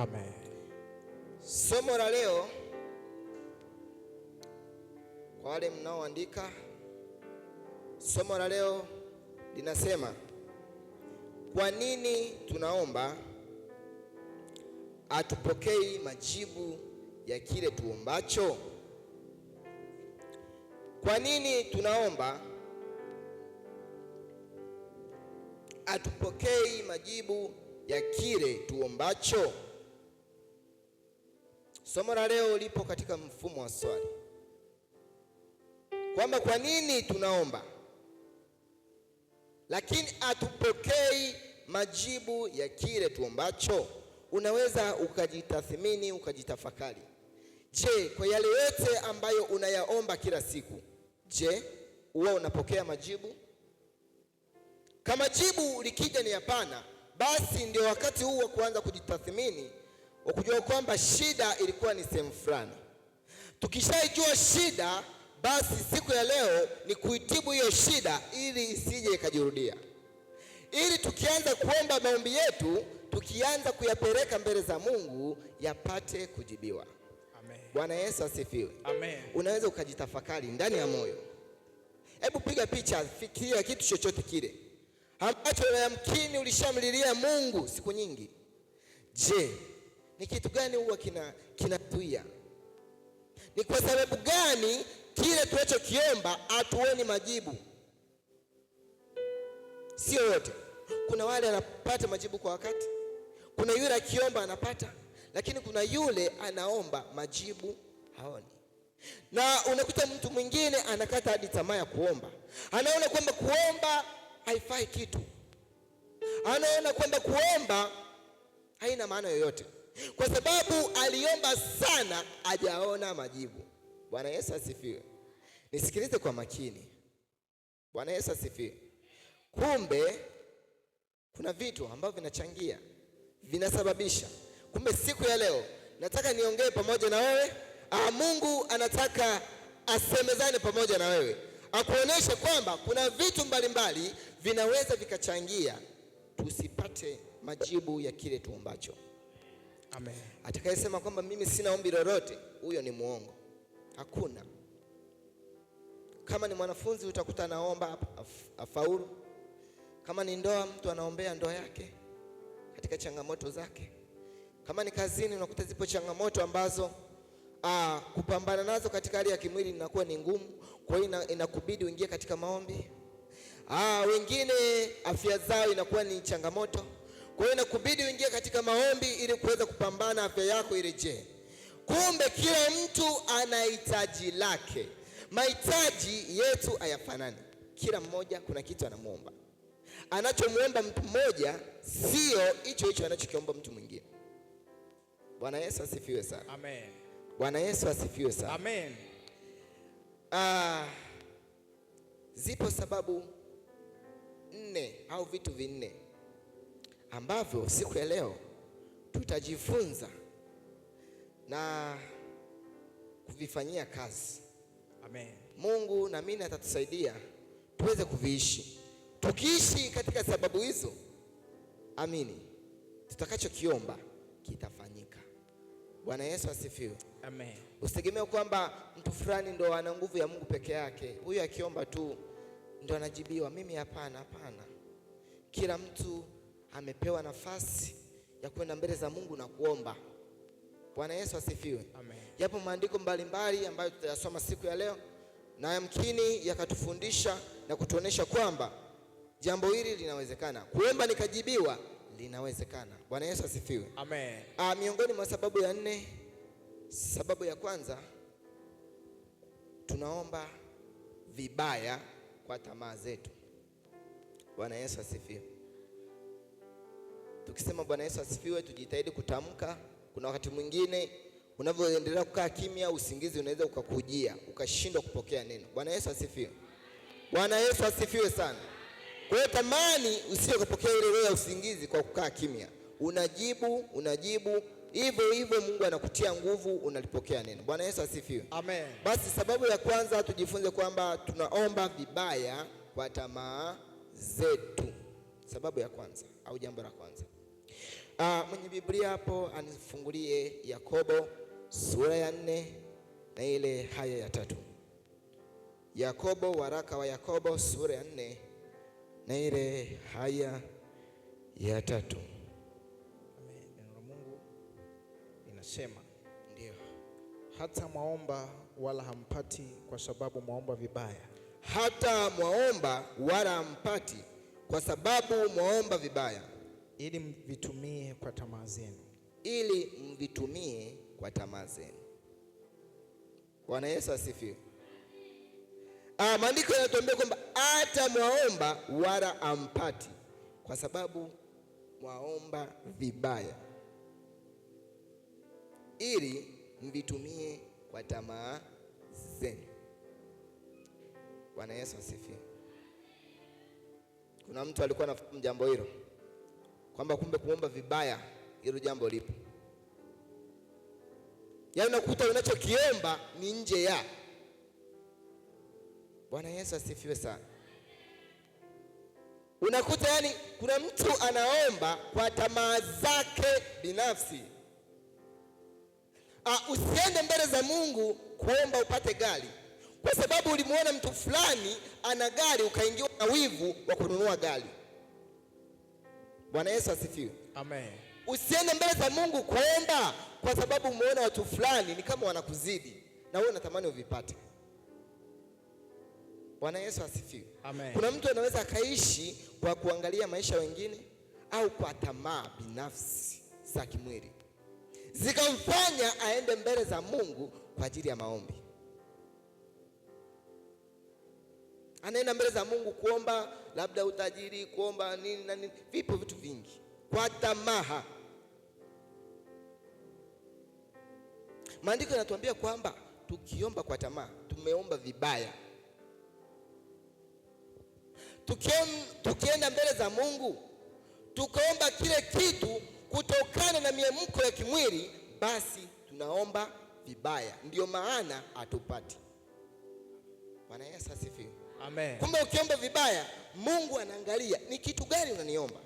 Amen. Somo la leo kwa wale mnaoandika, somo la leo linasema kwa nini tunaomba hatupokei majibu ya kile tuombacho? Kwa nini tunaomba hatupokei majibu ya kile tuombacho? Somo la leo lipo katika mfumo wa swali kwamba kwa nini tunaomba lakini hatupokei majibu ya kile tuombacho. Unaweza ukajitathmini ukajitafakari. Je, kwa yale yote ambayo unayaomba kila siku, je, huwa unapokea majibu? Kama jibu likija ni hapana, basi ndio wakati huu wa kuanza kujitathmini, wa kujua kwamba shida ilikuwa ni sehemu fulani. Tukishaijua shida, basi siku ya leo ni kuitibu hiyo shida ili isije ikajirudia, ili tukianza kuomba maombi yetu, tukianza kuyapeleka mbele za Mungu yapate kujibiwa. Amen. Bwana Yesu asifiwe. Amen. Unaweza ukajitafakari ndani ya moyo. Hebu piga picha, fikiria kitu chochote kile ambacho yamkini ulishamlilia Mungu siku nyingi. Je, ni kitu gani huwa kinazuia? Ni kwa sababu gani kile tunachokiomba hatuoni majibu? Sio yote. Kuna wale anapata majibu kwa wakati, kuna yule akiomba anapata, lakini kuna yule anaomba majibu haoni. Na unakuta mtu mwingine anakata hadi tamaa ya kuomba, anaona kwamba kuomba haifai kitu, anaona kwamba kuomba haina maana yoyote, kwa sababu aliomba sana hajaona majibu. Bwana Yesu asifiwe. Nisikilize kwa makini. Bwana Yesu asifiwe. Kumbe kuna vitu ambavyo vinachangia, vinasababisha. Kumbe siku ya leo nataka niongee pamoja na wewe. Mungu anataka asemezane pamoja na wewe, akuoneshe kwamba kuna vitu mbalimbali vinaweza vikachangia tusipate majibu ya kile tuombacho. Amen. Atakayesema kwamba mimi sina ombi lolote, huyo ni muongo. Hakuna. Kama ni mwanafunzi utakuta anaomba afaulu. Kama ni ndoa, mtu anaombea ndoa yake katika changamoto zake. Kama ni kazini, unakuta zipo changamoto ambazo kupambana nazo katika hali ya kimwili inakuwa ni ngumu, kwa hiyo inakubidi uingie katika maombi. Wengine afya zao inakuwa ni changamoto, kwa hiyo inakubidi uingie katika maombi ili kuweza kupambana afya yako irejee. Kumbe kila mtu ana hitaji lake. Mahitaji yetu hayafanani. Kila mmoja kuna kitu anamuomba. Anachomuomba mtu mmoja sio hicho hicho anachokiomba mtu mwingine. Bwana Yesu asifiwe sana. Amen. Bwana Yesu asifiwe sana. Amen. Zipo sababu 4 au vitu 4 ambavyo siku ya leo tutajifunza na kuvifanyia kazi. Amen. Mungu na mimi atatusaidia tuweze kuviishi. Tukiishi katika sababu hizo, amini, tutakachokiomba kitafanyika. Bwana Yesu asifiwe. Amen. Usitegemee kwamba mtu fulani ndo ana nguvu ya Mungu peke yake, huyu akiomba tu ndo anajibiwa. Mimi hapana, hapana. Kila mtu amepewa nafasi ya kwenda mbele za Mungu na kuomba. Bwana Yesu asifiwe. Amen. Yapo maandiko mbalimbali ambayo tutayasoma siku ya leo na yamkini yakatufundisha na kutuonesha kwamba jambo hili linawezekana. Kuomba nikajibiwa linawezekana. Bwana Yesu asifiwe. Amen. Miongoni mwa sababu ya 4, sababu ya kwanza, tunaomba vibaya kwa tamaa zetu. Bwana Yesu asifiwe. Tukisema Bwana Yesu asifiwe, tujitahidi kutamka. Kuna wakati mwingine unavyoendelea kukaa kimya, usingizi unaweza ukakujia, ukashindwa kupokea neno. Bwana Yesu asifiwe. Bwana Yesu asifiwe sana. Kwa hiyo tamani usije kupokea ile roho ya usingizi kwa kukaa kimya. Unajibu, unajibu hivyo hivyo, Mungu anakutia nguvu, unalipokea neno. Bwana Yesu asifiwe. Amen. Basi sababu ya kwanza tujifunze kwamba tunaomba vibaya kwa tamaa zetu. Sababu ya kwanza au jambo la kwanza. Mwenye Biblia hapo anifungulie Yakobo sura ya 4 na ile haya ya 3. Yakobo, waraka wa Yakobo sura ya 4 na ile haya ya 3. Amen. Neno la Mungu linasema, ndio, hata mwaomba wala hampati kwa sababu mwaomba vibaya. Hata mwaomba wala hampati kwa sababu mwaomba vibaya, ili mvitumie kwa tamaa zenu. Ili mvitumie kwa tamaa zenu. Bwana Yesu asifiwe. Maandiko yanatuambia kwamba hata mwaomba wala hampati kwa sababu mwaomba vibaya, ili mvitumie kwa tamaa zenu. Bwana Yesu asifiwe. Kuna mtu alikuwa anafahamu jambo hilo, kwamba kumbe kuomba vibaya hilo jambo lipo. Yaani unakuta unachokiomba ni nje ya. Bwana Yesu asifiwe sana. Unakuta kuna mtu anaomba kwa tamaa zake binafsi. Usiende mbele za Mungu kuomba upate gari kwa sababu ulimuona mtu fulani ana gari ukaingiwa na wivu wa kununua gari. Bwana Yesu asifiwe. Amen. Usiende mbele za Mungu kuomba kwa sababu umeona watu fulani ni kama wanakuzidi na wewe unatamani uvipate. Bwana Yesu asifiwe. Amen. Kuna mtu anaweza akaishi kwa kuangalia maisha wengine au kwa tamaa binafsi za kimwili zikamfanya aende mbele za Mungu kwa ajili ya maombi. Anaenda mbele za Mungu kuomba labda utajiri, kuomba nini na nini, vipo vitu vingi kwa tamaa. Maandiko yanatuambia kwamba tukiomba kwa tamaa tumeomba vibaya. Tukienda mbele za Mungu tukaomba kile kitu kutokana na miamko ya kimwili, basi tunaomba vibaya, ndio maana hatupati. Bwana Yesu asifiwe. Amen. Kumbe ukiomba vibaya, Mungu anaangalia ni kitu gani unaniomba.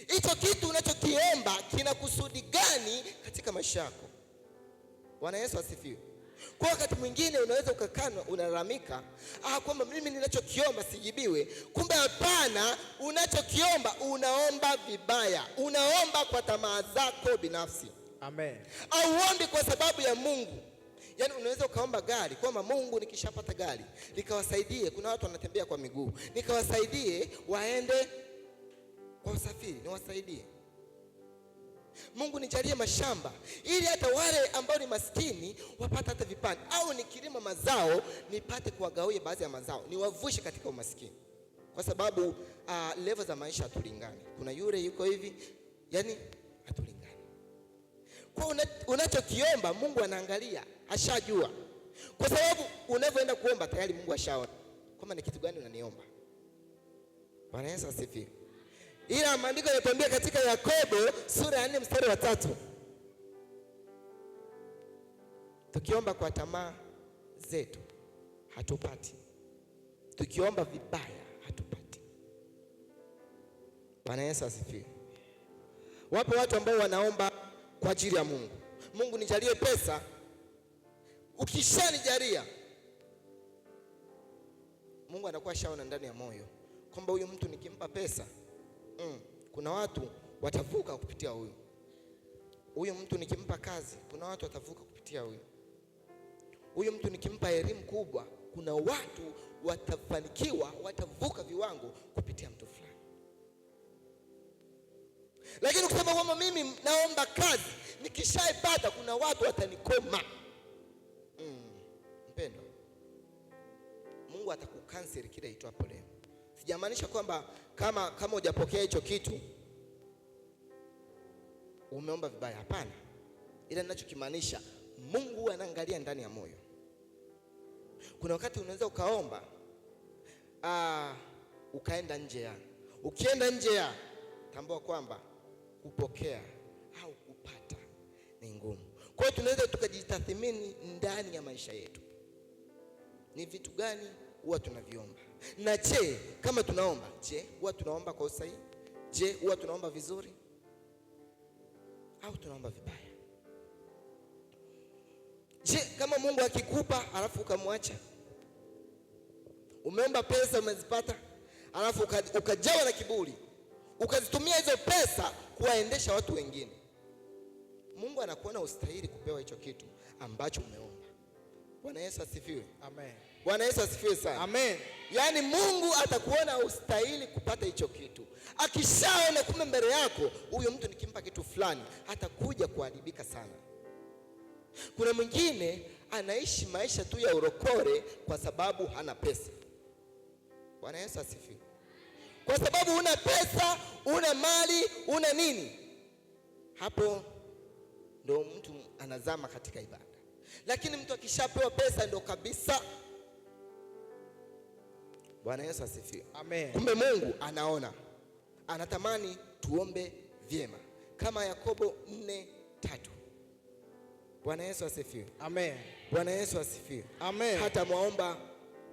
Hicho kitu unachokiomba kina kusudi gani katika maisha yako? Bwana Yesu asifiwe. Kwa wakati mwingine unaweza ukakaa unalalamika, kwamba mimi ninachokiomba sijibiwe. Kumbe hapana, unachokiomba unaomba vibaya. Unaomba kwa tamaa zako binafsi. Amen. Auombi kwa sababu ya Mungu. Yaani unaweza ukaomba gari kwamba Mungu nikishapata gari likawasaidie, kuna watu wanatembea kwa miguu, nikawasaidie waende kwa usafiri, niwasaidie. Mungu nijalie mashamba ili hata wale ambao ni maskini wapate hata vipande, au nikilima mazao nipate kuwagawia baadhi ya mazao, niwavushe katika umaskini. Kwa sababu level za maisha hatulingani. Kuna yule yuko hivi, yani hatulingani. Kwa unachokiomba Mungu anaangalia, ashajua. Kwa sababu unavyoenda kuomba tayari Mungu ashaona kwamba ni kitu gani unaniomba. Bwana Yesu asifiwe. Ila maandiko yanatuambia katika Yakobo sura ya 4 mstari wa 3, tukiomba kwa tamaa zetu hatupati, tukiomba vibaya hatupati. Bwana Yesu asifiwe. Wapo watu ambao wanaomba kwa ajili ya Mungu. Mungu nijalie pesa, ukishanijalia, Mungu anakuwa ashaona ndani ya moyo kwamba huyu mtu nikimpa pesa, kuna watu watavuka kupitia huyu. Huyu mtu nikimpa kazi, kuna watu watavuka kupitia huyu. Huyu mtu nikimpa elimu kubwa, kuna watu watafanikiwa, watavuka viwango kupitia mtu fulani. Lakini ukisema kwamba mimi naomba kazi, nikishaipata kuna watu watanikoma. Mpendwa, Mungu atakukansel kile itwapo leo. Sijamaanisha kwamba kama hujapokea hicho kitu umeomba vibaya, hapana. Ila ninachokimaanisha, Mungu anaangalia ndani ya moyo. Kuna wakati unaweza ukaomba, ukaenda nje ya. Ukienda nje ya, tambua kwamba kupokea au kupata ni ngumu. Kwa hiyo tunaweza tukajitathmini ndani ya maisha yetu, ni vitu gani huwa tunaviomba? Na je, kama tunaomba, je, huwa tunaomba kwa usahihi? Je, huwa tunaomba vizuri? au tunaomba vibaya? Je, kama Mungu akikupa alafu ukamwacha? Umeomba pesa umezipata, alafu ukajawa na kiburi, ukazitumia hizo pesa kuwaendesha watu wengine. Mungu anakuona ustahili kupewa hicho kitu ambacho umeomba. Bwana Yesu asifiwe. Amen. Bwana Yesu asifiwe sana. Amen. Yaani Mungu atakuona ustahili kupata hicho kitu. Akishaona kumbe mbele yako huyu mtu nikimpa kitu fulani atakuja kuharibika sana. Kuna mwingine anaishi maisha tu ya urokore kwa sababu hana pesa. Bwana Yesu asifiwe. Kwa sababu una pesa, una mali, una nini, hapo ndo mtu anazama katika ibada. Lakini mtu akishapewa pesa ndo kabisa. Bwana Yesu asifiwe. Amen. Kumbe Mungu anaona, anatamani tuombe vyema kama Yakobo 4:3. Bwana Yesu asifiwe. Amen. Bwana Yesu asifiwe. Amen. Hata mwaomba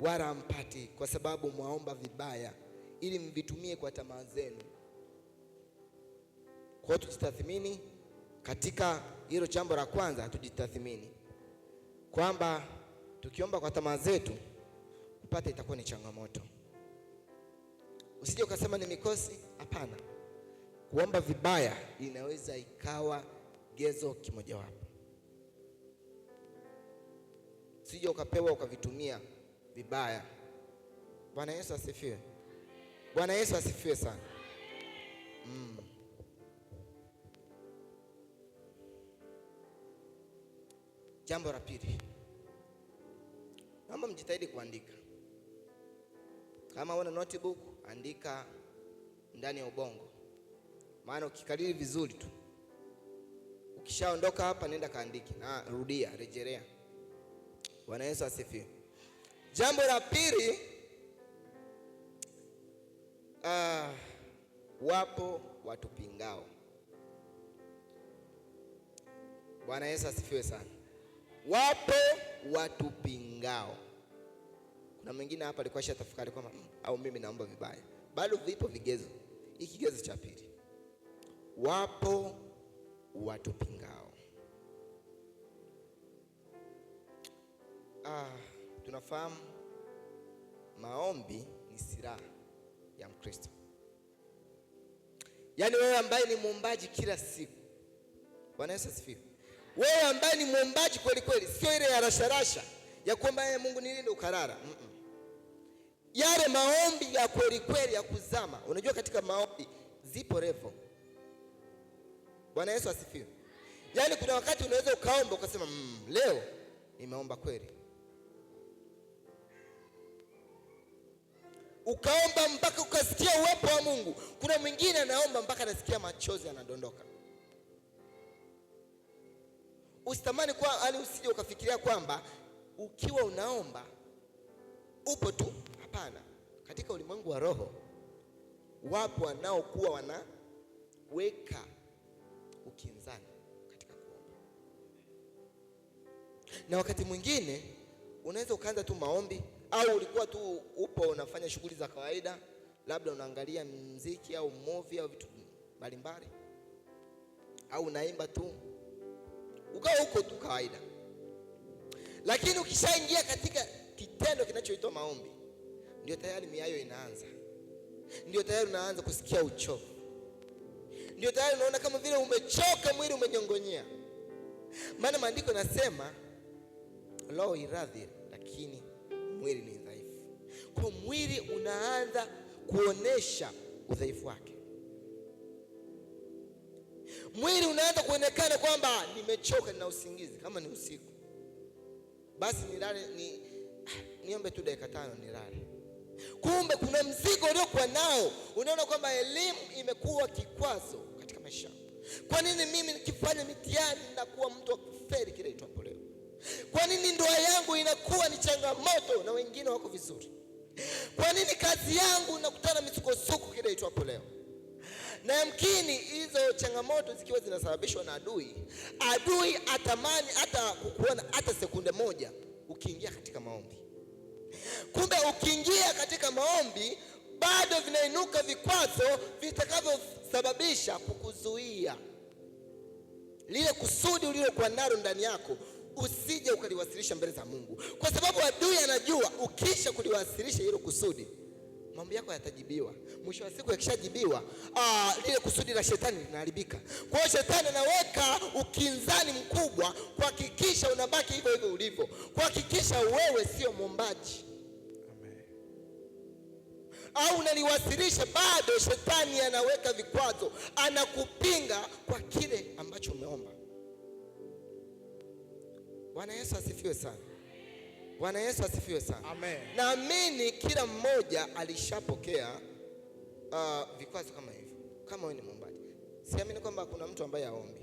wala mpati, kwa sababu mwaomba vibaya, ili mvitumie kwa tamaa zenu. Kwa hiyo tujitathmini katika hilo jambo la kwanza, tujitathmini kwamba tukiomba kwa tamaa zetu kupata itakuwa ni changamoto. Usije ukasema ni mikosi. Hapana, kuomba vibaya inaweza ikawa gezo kimojawapo. Usije ukapewa ukavitumia vibaya. Bwana Yesu asifiwe. Bwana Yesu asifiwe sana. Jambo la pili, naomba mjitahidi kuandika. Kama una notebook, andika ndani ya ubongo, maana ukikariri vizuri tu, ukishaondoka hapa nenda kaandike na rudia, rejelea. Bwana Yesu asifiwe. Jambo la pili, wapo watupingao. Bwana Yesu asifiwe sana. Wapo watupingao. Kuna mwingine hapa alikuwa ashatafakari kwamba au mimi naomba vibaya. Bado vipo vigezo. Hiki kigezo cha pili, wapo watupingao. Tunafahamu maombi ni silaha ya Mkristo. Yaani wewe ambaye ni muombaji kila siku. Bwana Yesu asifiwe. Wewe ambaye ni muombaji kweli kweli, sio ile ya rasharasha ya kuomba yeye Mungu nilinde ukarara. Yale maombi ya kweli kweli ya kuzama. Unajua katika maombi zipo level. Bwana Yesu asifiwe. Yaani kuna wakati unaweza ukaomba ukasema leo nimeomba kweli. Ukaomba mpaka ukasikia uwepo wa Mungu. Kuna mwingine anaomba mpaka anasikia machozi yanadondoka. Usitamani kwa hali, usije ukafikiria kwamba ukiwa unaomba upo tu. Hapana. Katika ulimwengu wa roho wapo wanaokuwa wanaweka ukinzani katika kuomba. Na wakati mwingine unaweza ukaanza tu maombi, au ulikuwa tu upo unafanya shughuli za kawaida, labda unaangalia muziki au movie au vitu mbalimbali, au unaimba tu, ukawa huko tu kawaida. Lakini ukishaingia katika kitendo kinachoitwa maombi, ndio tayari miayo inaanza, ndio tayari unaanza kusikia uchovu, ndio tayari unaona kama vile umechoka, mwili umenyongonyea. Maana maandiko yanasema roho iradhi, lakini mwili ni dhaifu. Kwa mwili unaanza kuonesha udhaifu wake. Mwili unaanza kuonekana kwamba nimechoka, nina usingizi. Kama ni usiku basi nilale, niombe tu dakika 5 nilale. Kumbe kuna mzigo uliokuwa nao. Unaona kwamba elimu imekuwa kikwazo katika maisha. Kwa nini mimi nikifanya mitihani nakuwa mtu wa kufeli kile itwapo leo? Kwa nini ndoa yangu inakuwa ni changamoto na wengine wako vizuri? Kwa nini kazi yangu nakutana misukosuko kile itwapo leo? Na yamkini hizo changamoto zikiwa zinasababishwa na adui, adui atamani hata kukuona hata sekunde moja ukiingia katika maombi. Kumbe ukiingia katika maombi bado vinainuka vikwazo vitakavyosababisha kukuzuia. Lile kusudi ulilokuwa nalo ndani yako usije ukaliwasilisha mbele za Mungu, kwa sababu adui anajua ukisha kuliwasilisha hilo kusudi, mambo yako yatajibiwa. Mwisho wa siku yakishajibiwa, lile kusudi la shetani linaharibika. Kwa hiyo shetani anaweka ukinzani mkubwa kuhakikisha unabaki hivyo hivyo ulivyo, kuhakikisha wewe sio mwombaji. Amen. Au unaliwasilisha bado, shetani anaweka vikwazo, anakupinga kwa kile ambacho umeomba. Bwana Yesu asifiwe sana. Bwana Yesu asifiwe sana. Amen. Naamini kila mmoja alishapokea vikwazo kama hivyo. Kama wewe ni mwombaji, siamini kwamba kuna mtu ambaye haombi.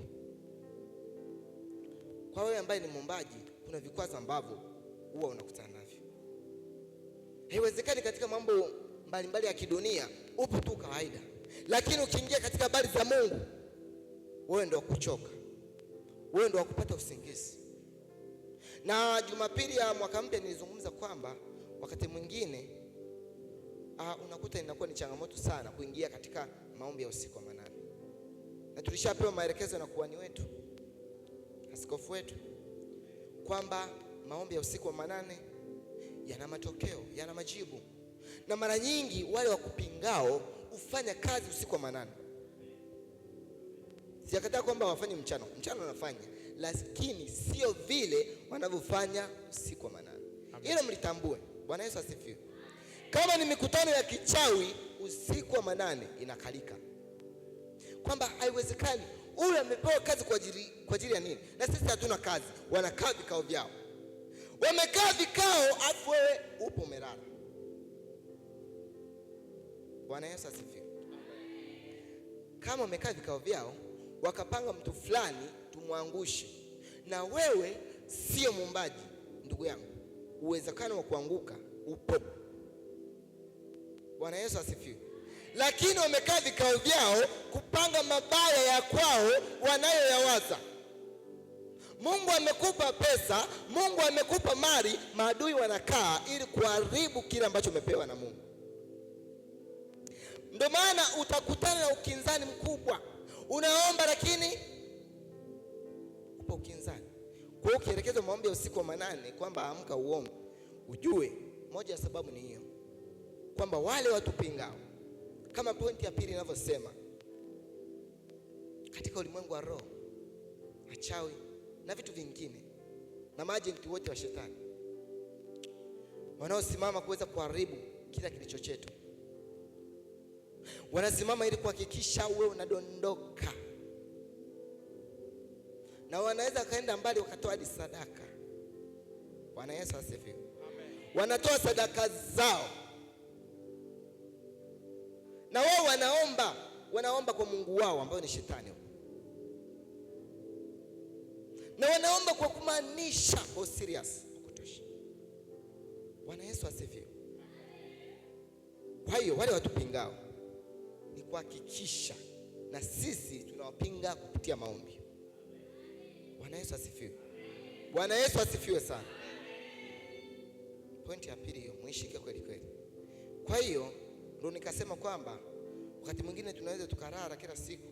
Kwa wewe ambaye ni mwombaji, kuna vikwazo ambavyo huwa unakutana navyo. Haiwezekani katika mambo mbalimbali ya kidunia upo tu kawaida, lakini ukiingia katika habari za Mungu, wewe ndio kuchoka, wewe ndio kupata usingizi. Na Jumapili ya mwaka mpya nilizungumza kwamba wakati mwingine unakuta inakuwa ni changamoto sana kuingia katika maombi ya usiku wa manane, na tulishapewa maelekezo na kuhani wetu, askofu wetu, kwamba maombi ya usiku wa manane yana matokeo, yana majibu. Na mara nyingi wale wakupingao hufanya kazi usiku wa manane. Sijakataa kwamba wafanye mchana, mchana wanafanya, lakini sio vile wanavyofanya usiku wa manane. Hilo mlitambue. Bwana Yesu asifiwe. Kama ni mikutano ya kichawi usiku wa manane inakalika, kwamba haiwezekani huyu amepewa kazi kwa ajili ya nini na sisi hatuna kazi. Wanakaa vikao vyao, wamekaa vikao, afu wewe upo umelala. Bwana Yesu asifiwe. Kama wamekaa vikao vyao wakapanga mtu fulani tumwangushe, na wewe sio muombaji, ndugu yangu, uwezekano wa kuanguka upo. Bwana Yesu asifiwe. Lakini wamekaa vikao vyao kupanga mabaya ya kwao wanayoyawaza. Mungu amekupa pesa, Mungu amekupa mali, maadui wanakaa ili kuharibu kile ambacho umepewa na Mungu. Ndio maana utakutana na ukinzani mkubwa. Unaomba lakini upo ukinzani. Kwa hiyo ukielekezwa maombi ya usiku wa manane kwamba amka uombe, ujue moja ya sababu ni hiyo, kwamba wale watupingao, kama pointi ya pili inavyosema, katika ulimwengu wa roho, wachawi na vitu vingine na maajenti wote wa shetani wanaosimama kuweza kuharibu kila kilicho chetu, wanasimama ili kuhakikisha wewe unadondoka, na wanaweza kaenda mbali wakatoa hadi sadaka. Bwana Yesu asifiwe. Amen. Wanatoa sadaka zao na wao wanaomba kwa Mungu wao ambaye ni shetani, na wanaomba kwa kumaanisha, kwa serious kutosha. Bwana Yesu asifiwe. Kwa hiyo wale watupingao ni kuhakikisha na sisi tunawapinga kupitia maombi. Bwana Yesu asifiwe. Bwana Yesu asifiwe sana. Pointi ya pili hiyo muishike kweli kweli. Kwa hiyo ndio nikasema kwamba wakati mwingine tunaweza tukarara kila siku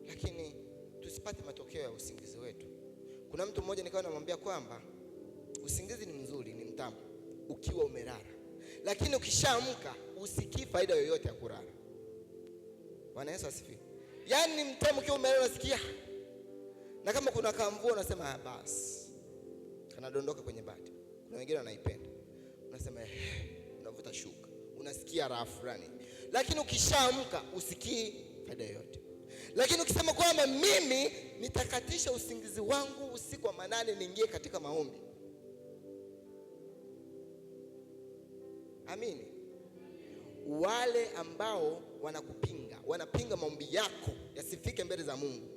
lakini tusipate matokeo ya usingizi wetu. Kuna mtu mmoja nikawa namwambia kwamba usingizi ni mzuri, ni mtamu ukiwa umelala, lakini ukishaamka usikii faida yoyote ya kulala. Bwana Yesu asifiwe. Yaani ni mtamu ukiwa umelala unasikia, na kama kuna kamvua unasema basi kanadondoka kwenye bati. Kuna wengine wanaipenda, unasema unavuta shuka, unasikia raha fulani, lakini ukishaamka usikii faida yoyote. Lakini ukisema kwamba mimi nitakatisha usingizi wangu usiku wa manane niingie katika maombi, amini, wale ambao wanakupinga, wanapinga maombi yako yasifike mbele za Mungu,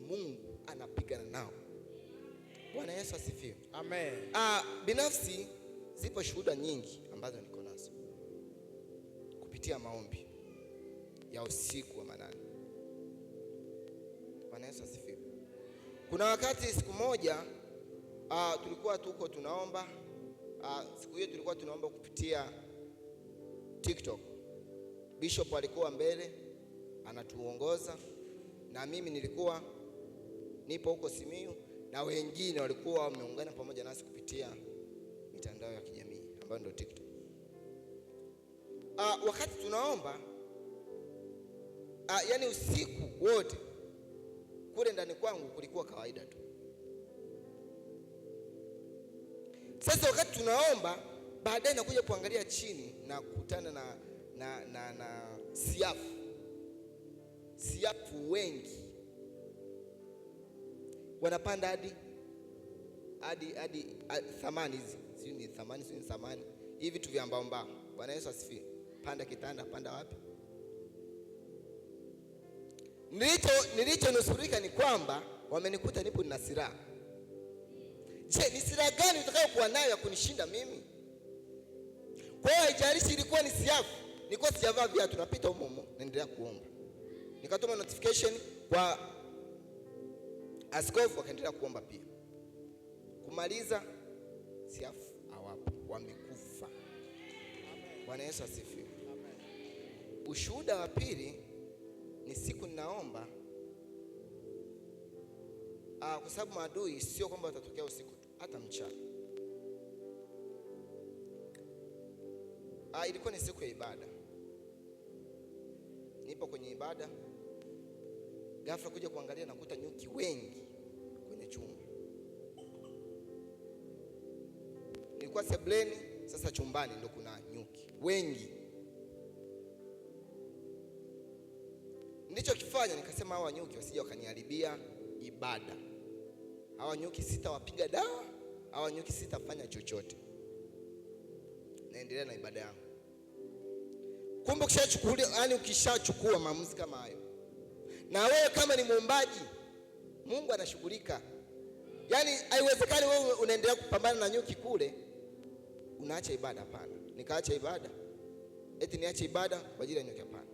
Mungu anapigana nao. Bwana Yesu asifiwe. Amen. Binafsi zipo shuhuda nyingi ambazo niko nazo kupitia maombi ya usiku wa manane. Bwana Yesu asifiwe. Kuna wakati siku moja tulikuwa tuko tunaomba, siku hiyo tulikuwa tunaomba kupitia TikTok. Bishop alikuwa mbele anatuongoza na mimi nilikuwa Nipo huko Simiyu na wengine walikuwa wameungana pamoja nasi kupitia mitandao ya kijamii ambayo ndio TikTok. Wakati tunaomba, yani usiku wote kule ndani kwangu kulikuwa kawaida tu. Sasa wakati tunaomba, baadaye nakuja kuangalia chini na kukutana na siafu. Siafu wengi wanapanda hadi thamani hizi. Sio ni thamani, sio ni thamani. Hivi vitu vya mbao mbao. Bwana Yesu asifiwe. Panda kitanda, panda wapi? Nilichonusurika ni kwamba wamenikuta nipo nina silaha. Je, ni silaha gani utakayokuwa nayo ya kunishinda mimi? Kwa hiyo haijalishi ilikuwa ni siafu, nilikuwa sijavaa viatu, napita humo humo, naendelea kuomba. Nikatuma notification kwa askofu, akaendelea kuomba pia. Kumaliza, siafu hawapo, wamekufa. Bwana Yesu asifiwe. Ushuhuda wa pili ni siku ninaomba, kwa sababu maadui sio kwamba watatokea usiku tu, hata mchana. Ilikuwa ni siku ya ibada. Nipo kwenye ibada, ghafla kuja kuangalia nakuta nyuki wengi kwenye chumba. Nilikuwa sebuleni, sasa chumbani ndo kuna nyuki wengi. Nilichokifanya nikasema hawa nyuki wasije wakaniharibia ibada. Hawa nyuki sitawapiga dawa, hawa nyuki sitafanya chochote. Naendelea na ibada yangu. Kumbe ukishachukua maamuzi kama hayo, na wewe kama ni muombaji, Mungu anashughulika. Yaani haiwezekani wewe unaendelea kupambana na nyuki kule unaacha ibada. Hapana. Nikaacha ibada. Eti niache ibada kwa ajili ya nyuki? Hapana.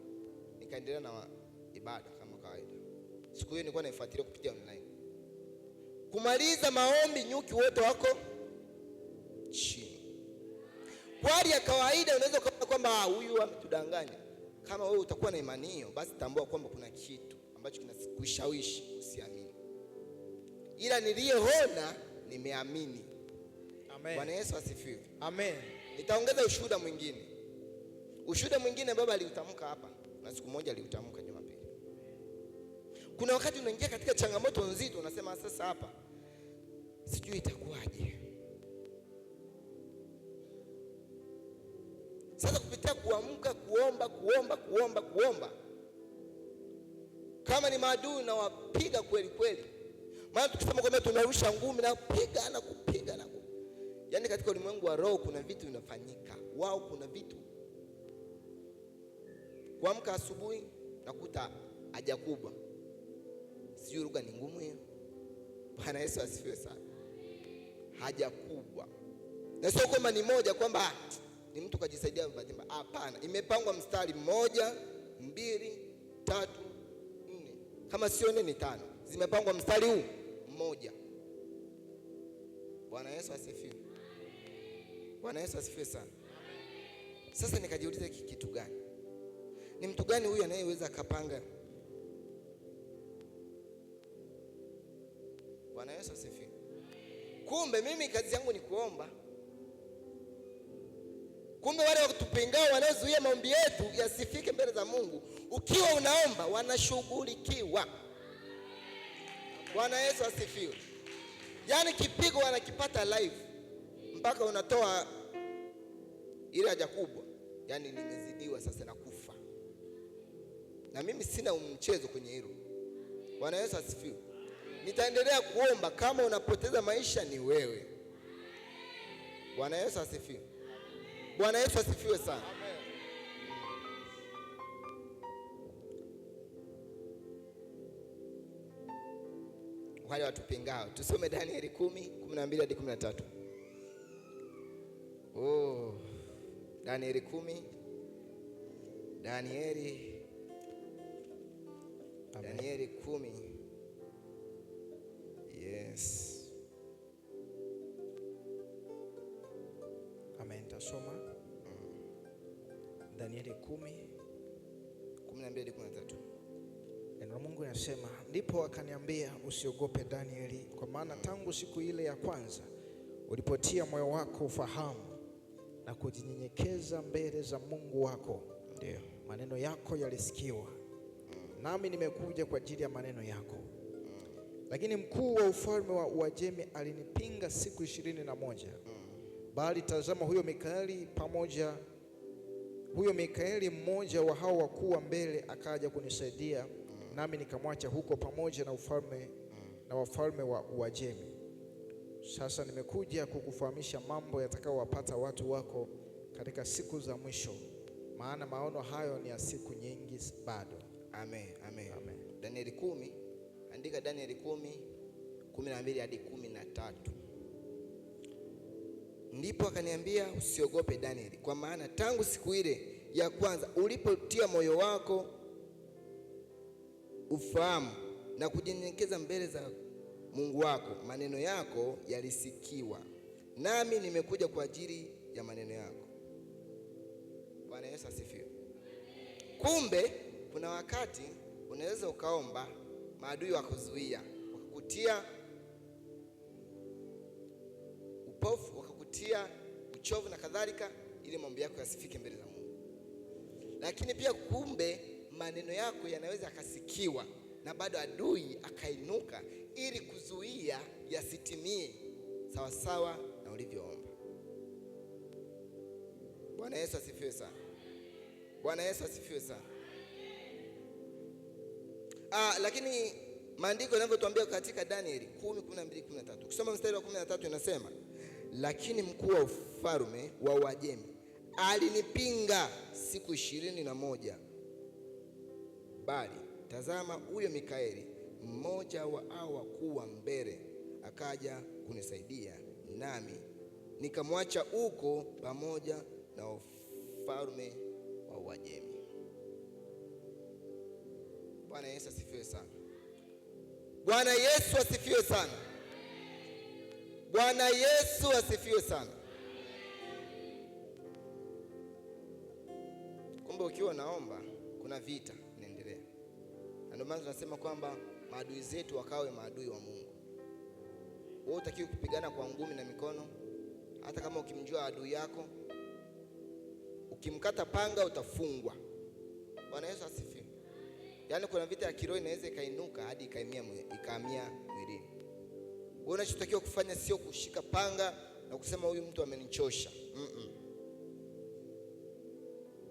Nikaendelea na ibada kama kawaida. Siku hiyo nilikuwa naifuatilia kupitia online. Kumaliza maombi, nyuki wote wako chini. Kwa hali ya kawaida unaweza kuona kwamba huyu ametudanganya. Kama wewe utakuwa na imani hiyo, basi tambua kwamba kuna kitu ambacho kinakushawishi usiamini. Ila niliyeona nimeamini. Amen. Bwana Yesu asifiwe. Amen. Nitaongeza ushuhuda mwingine. Ushuhuda mwingine baba aliutamka hapa, na siku moja aliutamka Jumapili. Kuna wakati unaingia katika changamoto nzito, unasema sasa hapa sijui itakuwaje. Sasa kupitia kuamka, kuomba, kuomba, kuomba, kuomba, kama ni maadui na wapiga kweli kweli. Maana tukisema kwamba tunarusha ngumi na kupiga na kupiga na kupiga. Yaani katika ulimwengu wa roho kuna vitu vinafanyika. Wao kuna vitu. Kuamka asubuhi nakuta haja kubwa. Sijui lugha ni ngumu hiyo. Bwana Yesu asifiwe sana. Haja kubwa. Na sio kwamba ni moja kwamba ni mtu kajisaidia bahati mbaya. Hapana, imepangwa mstari 1, 2, 3, 4. Kama sio 4 ni 5. Zimepangwa mstari huu mmoja. Bwana Yesu asifiwe. Bwana Yesu asifiwe sana. Sasa nikajiuliza hiki kitu gani? Ni mtu gani huyu anayeweza akapanga? Bwana Yesu asifiwe. Kumbe mimi kazi yangu ni kuomba. Kumbe wale watupingao wanaozuia maombi yetu yasifike mbele za Mungu, ukiwa unaomba wanashughulikiwa. Bwana Yesu asifiwe. Yaani kipigo wanakipata live mpaka unatoa ile haja kubwa. Yaani nimezidiwa sasa na kufa. Na mimi sina mchezo kwenye hilo. Bwana Yesu asifiwe. Nitaendelea kuomba, kama unapoteza maisha ni wewe. Bwana Yesu asifiwe. Bwana Yesu asifiwe sana. Wale watupingao, tusome Danieli 10:12 hadi 13. Oh, Danieli 10, Danieli, Amen. Danieli 10. Yes. Amen. Tasoma Danieli 10, 12 hadi 13. Neno Neno Mungu inasema, ndipo akaniambia, usiogope Danieli, kwa maana tangu siku ile ya kwanza ulipotia moyo wako ufahamu na kujinyenyekeza mbele za Mungu wako, Ndio. maneno yako yalisikiwa, nami nimekuja kwa ajili ya maneno yako. Lakini mkuu wa ufalme wa Uajemi alinipinga siku 21. Bali tazama, huyo Mikaeli mmoja wa hao wakuu wa mbele akaja kunisaidia, nami nikamwacha huko pamoja na ufalme na wafalme wa Uajemi. Sasa nimekuja kukufahamisha mambo yatakayowapata watu wako katika siku za mwisho, maana maono hayo ni ya siku nyingi bado. Amen, amen. Amen. Danieli 10, andika Danieli 10, 12 hadi 13. Ndipo akaniambia, usiogope Danieli, kwa maana tangu siku ile ya kwanza ulipotia moyo wako ufahamu na kujinyenyekeza mbele za Mungu wako, maneno yako yalisikiwa, nami nimekuja kwa ajili ya maneno yako. Bwana Yesu asifiwe. Kumbe kuna wakati unaweza ukaomba, maadui wakakuzuia, wakakutia upofu, wakakutia uchovu na kadhalika, ili maombi yako yasifike mbele za Mungu. Lakini pia kumbe maneno yako yanaweza yakasikiwa na bado adui akainuka ili kuzuia yasitimie sawasawa na ulivyoomba. Bwana Yesu asifiwe sana. Bwana Yesu asifiwe sana. Lakini maandiko yanavyotuambia katika Danieli 10, 12, 13. Ukisoma mstari wa 13 inasema, lakini mkuu wa ufalme wa Uajemi alinipinga siku 21. Bali tazama, huyo Mikaeli mmoja wa hao wakuu wa mbele akaja kunisaidia, nami nikamwacha huko pamoja na ufalme wa Uajemi. Bwana Yesu asifiwe sana. Bwana Yesu asifiwe sana. Bwana Yesu asifiwe sana. Kumbe ukiwa unaomba kuna vita inaendelea. Na ndio maana tunasema kwamba maadui zetu wakawe maadui wa Mungu. Wewe hutakiwi kupigana kwa ngumi na mikono. Hata kama ukimjua adui yako, ukimkata panga utafungwa. Bwana Yesu asifiwe. Yaani kuna vita ya kiroho inaweza ikainuka hadi ikahamia mwilini. Wewe unachotakiwa kufanya sio kushika panga na kusema huyu mtu amenichosha.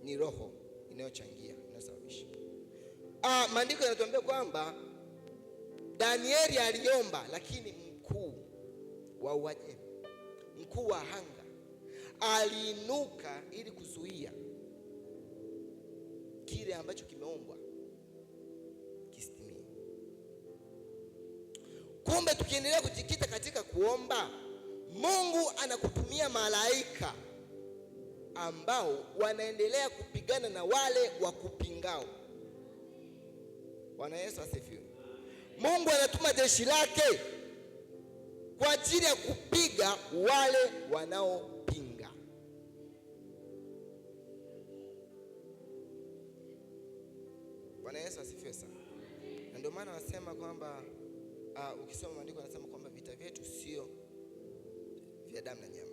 Ni roho inayochangia, inayosababisha. Maandiko yanatuambia kwamba Danieli aliomba, lakini mkuu wa Uajemi, mkuu wa anga aliinuka ili kuzuia kile ambacho kimeombwa kisitimie. Kumbe tukiendelea kujikita katika kuomba, Mungu anakutumia malaika ambao wanaendelea kupigana na wale wakupingao. Bwana Yesu asifiwe. Mungu anatuma jeshi lake kwa ajili ya kupiga wale wanaopinga. Bwana Yesu asifiwe sana. Na ndio maana wanasema kwamba ukisoma maandiko wanasema kwamba vita vyetu sio vya damu na nyama.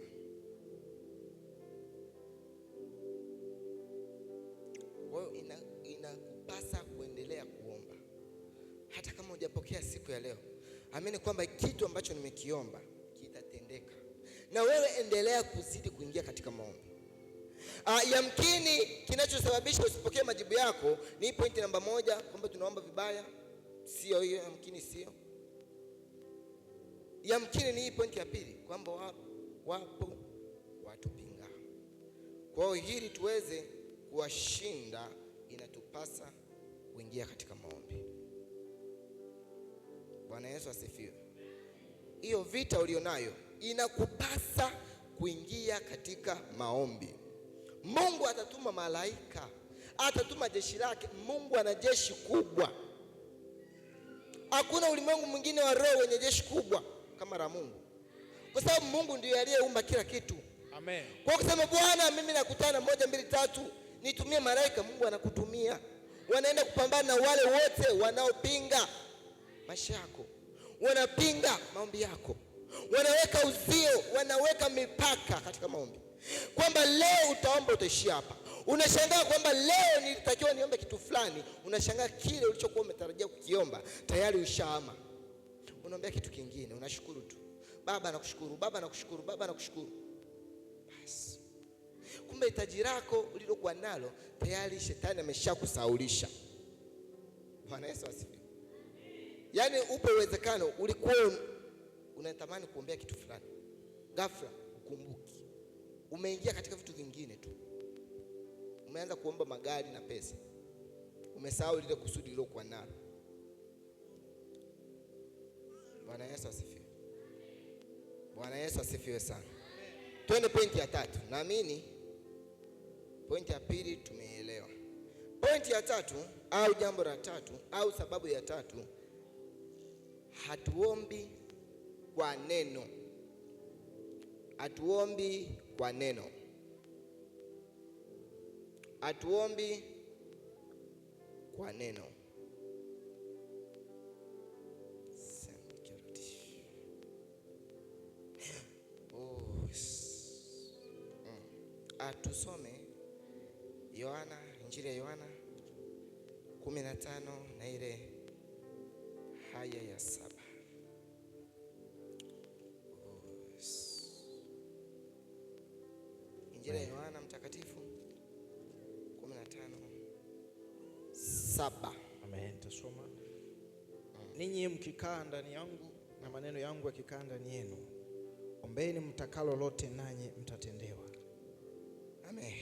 Kwa hiyo inakupasa kuendelea kuomba hata kama hujapokea siku ya leo. Amini kwamba kitu ambacho nimekiomba kitatendeka. Na wewe endelea kuzidi kuingia katika maombi. Yamkini kinachosababisha usipokee majibu yako ni point namba 1, kwamba tunaomba vibaya. Sio hiyo, yamkini sio. Yamkini ni hii point ya pili, kwamba wapo watupinga. Kwa hiyo ili tuweze kuwashinda inatupasa kuingia katika maombi. Bwana Yesu asifiwe. Hiyo vita ulionayo inakupasa kuingia katika maombi. Mungu atatuma malaika, atatuma jeshi lake. Mungu ana jeshi kubwa. Hakuna ulimwengu mwingine wa roho wenye jeshi kubwa kama la Mungu, kwa sababu Mungu ndiye aliyeumba kila kitu. Amen. Kwa kusema Bwana, mimi nakutana 1 2 3, nitumie malaika, Mungu anakutumia. Wanaenda kupambana na wale wote wanaopinga maisha yako, wanapinga maombi yako, wanaweka uzio, wanaweka mipaka katika maombi, kwamba leo utaomba utaishia hapa. Unashangaa kwamba leo nilitakiwa niombe kitu fulani, unashangaa kile ulichokuwa umetarajia kukiomba tayari ushaama, unaombea kitu kingine, unashukuru tu, Baba nakushukuru, Baba nakushukuru, Baba nakushukuru. Basi kumbe hitaji lako ulilokuwa nalo tayari shetani ameshakusaulisha. Bwana Yesu asifiwe. Yaani upo uwezekano ulikuwa unatamani kuombea kitu fulani, ghafla ukumbuki, umeingia katika vitu vingine tu, umeanza kuomba magari na pesa, umesahau lile kusudi ulilokuwa nalo. Bwana Yesu asifiwe. Bwana Yesu asifiwe sana. Twende pointi ya tatu. Naamini pointi ya pili tumeielewa. Pointi ya tatu au jambo la tatu au sababu ya tatu, hatuombi kwa neno. Hatuombi kwa neno. Hatuombi kwa neno. Tusome Yohana, Injili ya Yohana 15 na ile haya ya 7. Injili ya Yohana mtakatifu 15:7. Amen. Tasoma. Ninyi mkikaa ndani yangu na maneno yangu yakikaa ndani yenu, ombeni mtakalo lote nanyi mtatendewa. Amen.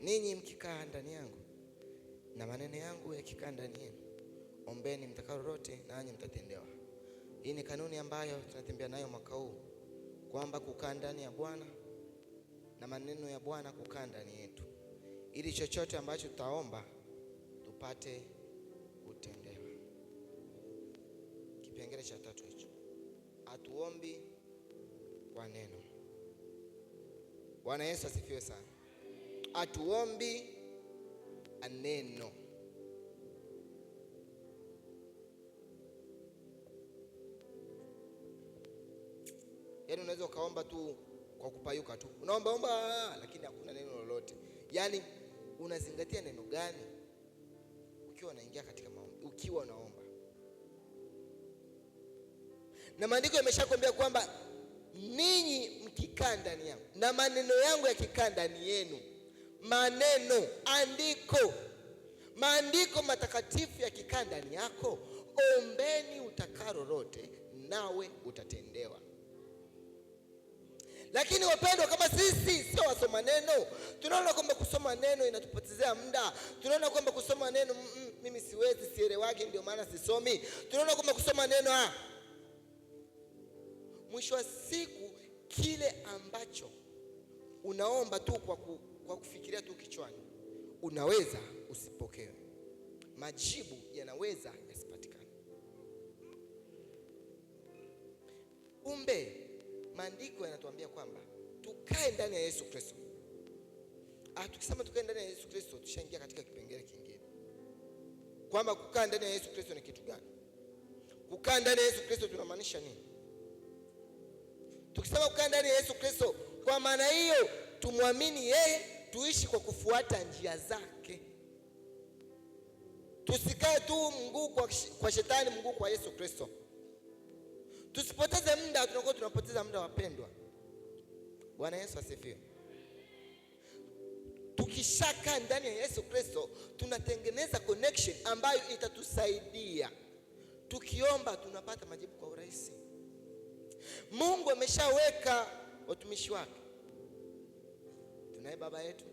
Ninyi mkikaa ndani yangu na maneno yangu yakikaa ndani yenu, ombeni mtakalo lote nanyi mtatendewa. Hii ni kanuni ambayo tunatembea nayo mwaka huu, kwamba kukaa ndani ya Bwana na maneno ya Bwana kukaa ndani yetu, ili chochote ambacho tutaomba tupate kutendewa. Kipengele cha tatu hicho, hatuombi kwa neno. Bwana Yesu asifiwe sana. Hatuombi neno. Yaani unaweza ukaomba tu kwa kupayuka tu, unaomba omba lakini hakuna neno lolote. Yaani unazingatia neno gani ukiwa unaingia katika maombi, ukiwa unaomba? Na maandiko yameshakwambia kwamba ninyi mkikaa ndani yangu na maneno yangu yakikaa ndani yenu, maneno, andiko, maandiko matakatifu yakikaa ndani yako, ombeni utakalo lote nawe utatendewa. Lakini wapendwa, kama sisi sio wasoma neno, tunaona kwamba kusoma neno inatupotezea muda. Tunaona kwamba kusoma neno, mimi siwezi, sielewaki, ndio maana sisomi. Tunaona kwamba kusoma neno, mwisho wa siku kile ambacho unaomba tu kwa kufikiria tu kichwani, unaweza usipokewe. Majibu yanaweza yasipatikane. Kumbe maandiko yanatuambia kwamba tukae ndani ya Yesu Kristo. Tukisema tukae ndani ya Yesu Kristo, tushaingia katika kipengele kingine, kwamba kukaa ndani ya Yesu Kristo ni kitu gani? Kukaa ndani ya Yesu Kristo tunamaanisha nini? Tukisema kukaa ndani ya Yesu Kristo, kwa maana hiyo tumwamini yeye, tuishi kwa kufuata njia zake. Tusikae tu mguu kwa shetani, mguu kwa Yesu Kristo. Tusipoteze muda, tunakuwa tunapoteza muda wapendwa. Bwana Yesu asifiwe. Tukishakaa ndani ya Yesu Kristo, tunatengeneza connection ambayo itatusaidia. Tukiomba tunapata majibu kwa urahisi. Mungu ameshaweka watumishi wake. Tunaye baba yetu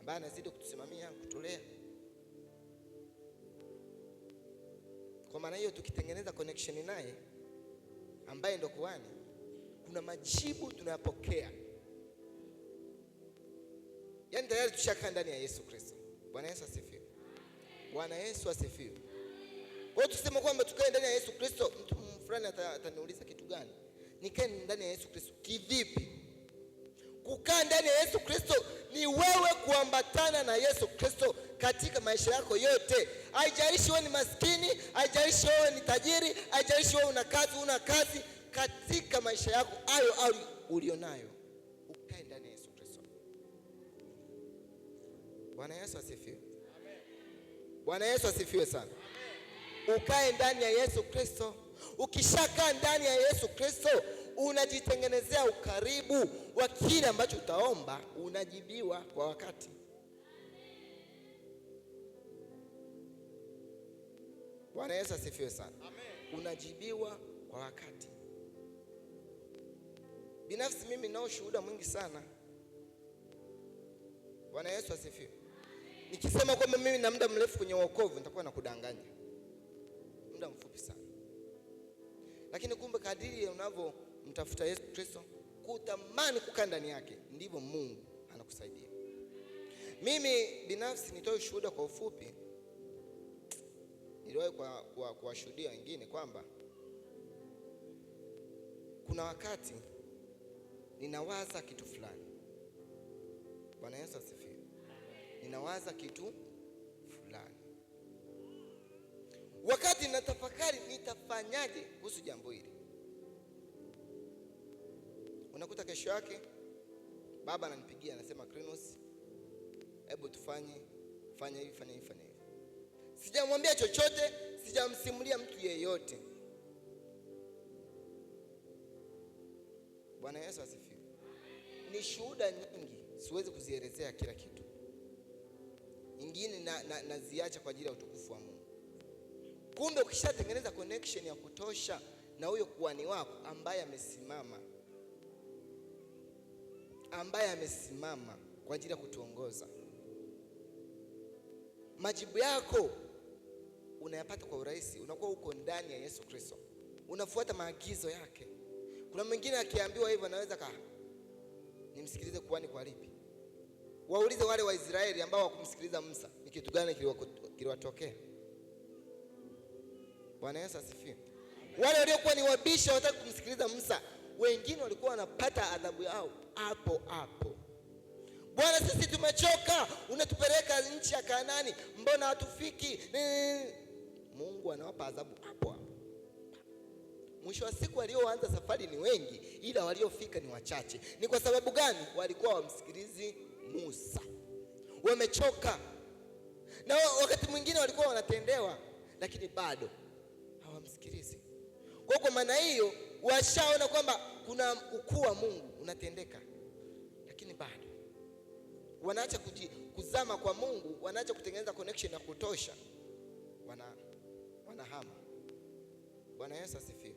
ambaye anazidi kutusimamia, kutulea. Kwa maana hiyo tukitengeneza connection naye ambaye ndo kuhani, kuna majibu tunayapokea. Yaani tayari tushakaa ndani ya Yesu Kristo. Bwana Yesu asifiwe. Bwana Yesu asifiwe. Kwa hiyo tuseme kwamba tukae ndani ya Yesu Kristo, mtu fulani ataniuliza kitu gani? Nikae ndani ya Yesu Kristo kivipi? Kukaa ndani ya Yesu Kristo ni wewe kuambatana na Yesu Kristo katika maisha yako yote. Haijalishi wewe ni maskini, haijalishi wewe ni tajiri, haijalishi wewe una kazi, una kazi, katika maisha yako hayo au ulionayo, ukae ndani ya Yesu Kristo. Bwana Yesu asifiwe. Bwana Yesu asifiwe sana. Ukae ndani ya Yesu Kristo. Ukishakaa ndani ya Yesu Kristo, unajitengenezea ukaribu wa kile ambacho utaomba, unajibiwa kwa wakati. Bwana Yesu asifiwe sana. Amen. Unajibiwa kwa wakati. Binafsi mimi nao shuhuda mwingi sana. Bwana Yesu asifiwe. Nikisema kwamba mimi na muda mrefu kwenye wokovu nitakuwa nakudanganya. Muda mfupi sana. Lakini kumbe kadiri unavyomtafuta Yesu Kristo, kutamani kukaa ndani yake, ndivyo Mungu anakusaidia. Mimi binafsi nitoe ushuhuda kwa ufupi. Niliwahi kuwashuhudia wengine kwamba kuna wakati ninawaza kitu fulani. Bwana Yesu asifiwe. Ninawaza kitu fulani. Wakati natafakari nitafanyaje kuhusu jambo hili, unakuta kesho yake baba ananipigia anasema, Krinos, hebu tufanye fanya hivi fanya hivi fanya hivi. Sijamwambia chochote, sijamsimulia mtu yeyote. Bwana Yesu asifiwe. Ni shuhuda nyingi, siwezi kuzielezea kila kitu. Nyingine naziacha kwa ajili ya utukufu wa Mungu. Kumbe ukishatengeneza connection ya kutosha na huyo kuhani wako ambaye amesimama kwa ajili ya kutuongoza, majibu yako unayapata kwa urahisi. Unakuwa uko ndani ya Yesu Kristo, unafuata maagizo yake. Kuna mwingine akiambiwa hivyo anaweza nimsikilize kuhani kwa lipi? Waulize wale wa Israeli ambao hawakumsikiliza Musa, ni kitu gani kiliwatokea? Bwana Yesu asifiwe. Wale waliokuwa ni wabishi hawataki kumsikiliza Musa, wengine walikuwa wanapata adhabu yao hapo hapo. Bwana, sisi tumechoka, unatupeleka nchi ya Kanaani, mbona hatufiki? Mungu anawapa adhabu hapo hapo. Mwisho wa siku walioanza safari ni wengi, ila waliofika ni wachache. Ni kwa sababu gani? Walikuwa wamsikilizi Musa, wamechoka. Na wakati mwingine walikuwa wanatendewa, lakini bado hawamsikilizi. Kwa maana hiyo washaona kwamba kuna ukuu wa Mungu unatendeka, lakini bado wanaacha kuzama kwa Mungu, wanaacha kutengeneza connection ya kutosha, wanahama. Bwana Yesu asifiwe.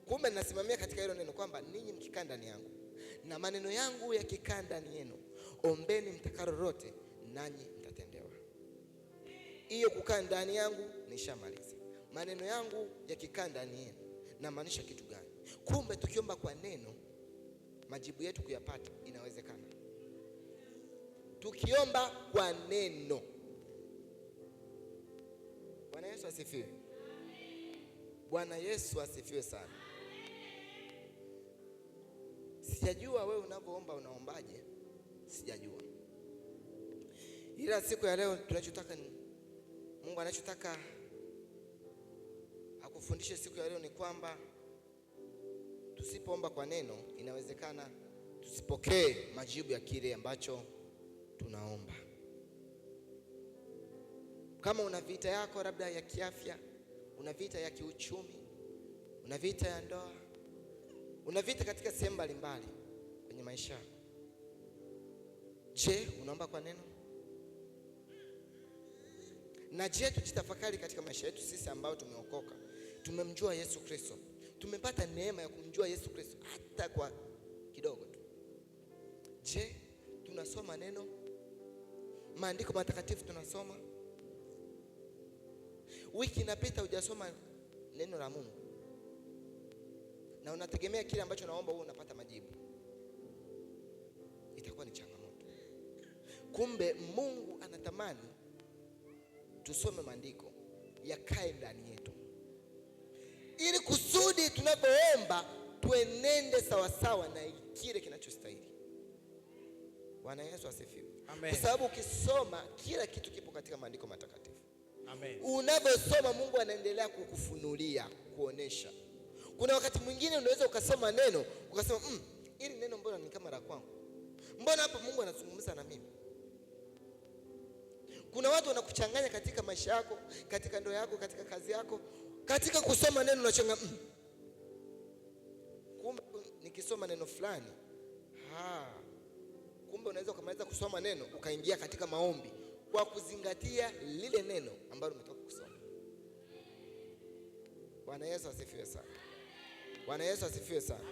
Kumbe ninasimamia katika hilo neno kwamba ninyi mkikaa ndani yangu na maneno yangu yakikaa ndani yenu, ombeni mtakalo lolote nanyi mtatendewa. Hiyo kukaa ndani yangu nishamaliza. Maneno yangu yakikaa ndani yenu, namaanisha kitu gani? Kumbe tukiomba kwa neno, majibu yetu kuyapata inawezekana. Tukiomba kwa neno. Bwana Yesu asifiwe. Bwana Yesu asifiwe sana. Sijajua wewe unavyoomba unaombaje, sijajua. Ila siku ya leo tunachotaka ni Mungu anachotaka akufundishe siku ya leo ni kwamba tusipoomba kwa neno, inawezekana tusipokee majibu ya kile ambacho tunaomba. Kama una vita yako labda ya kiafya, una vita ya kiuchumi, una vita ya ndoa, una vita katika sehemu mbalimbali kwenye maisha yako, je, unaomba kwa neno? Na je, tujitafakari katika maisha yetu sisi ambao tumeokoka, tumemjua Yesu Kristo, tumepata neema ya kumjua Yesu Kristo hata kwa kidogo tu. Je, tunasoma neno? Maandiko matakatifu tunasoma? Wiki inapita hujasoma neno la Mungu, na unategemea kile ambacho naomba wewe unapata majibu, itakuwa ni changamoto. Kumbe Mungu anatamani tusome maandiko yakae ndani yetu, ili kusudi tunapoomba tuenende sawasawa na kile kinachostahili. Bwana Yesu asifiwe. Amen. Kwa sababu ukisoma kila kitu kipo katika maandiko matakatifu. Amen. Unavyosoma Mungu anaendelea kukufunulia, kukuonesha. Kuna wakati mwingine unaweza ukasoma neno ukasema, hili neno mbona ni kama la kwangu? Mbona hapo Mungu anazungumza na mimi? Kuna watu wanakuchanganya katika maisha yako, katika ndoa yako, katika kazi yako. Katika kusoma neno unachanga, kumbe nikisoma neno fulani, kumbe unaweza ukamaliza kusoma neno ukaingia katika maombi kwa kuzingatia lile neno ambalo umetoka kusoma. Bwana Yesu asifiwe sana. Bwana Yesu asifiwe sana.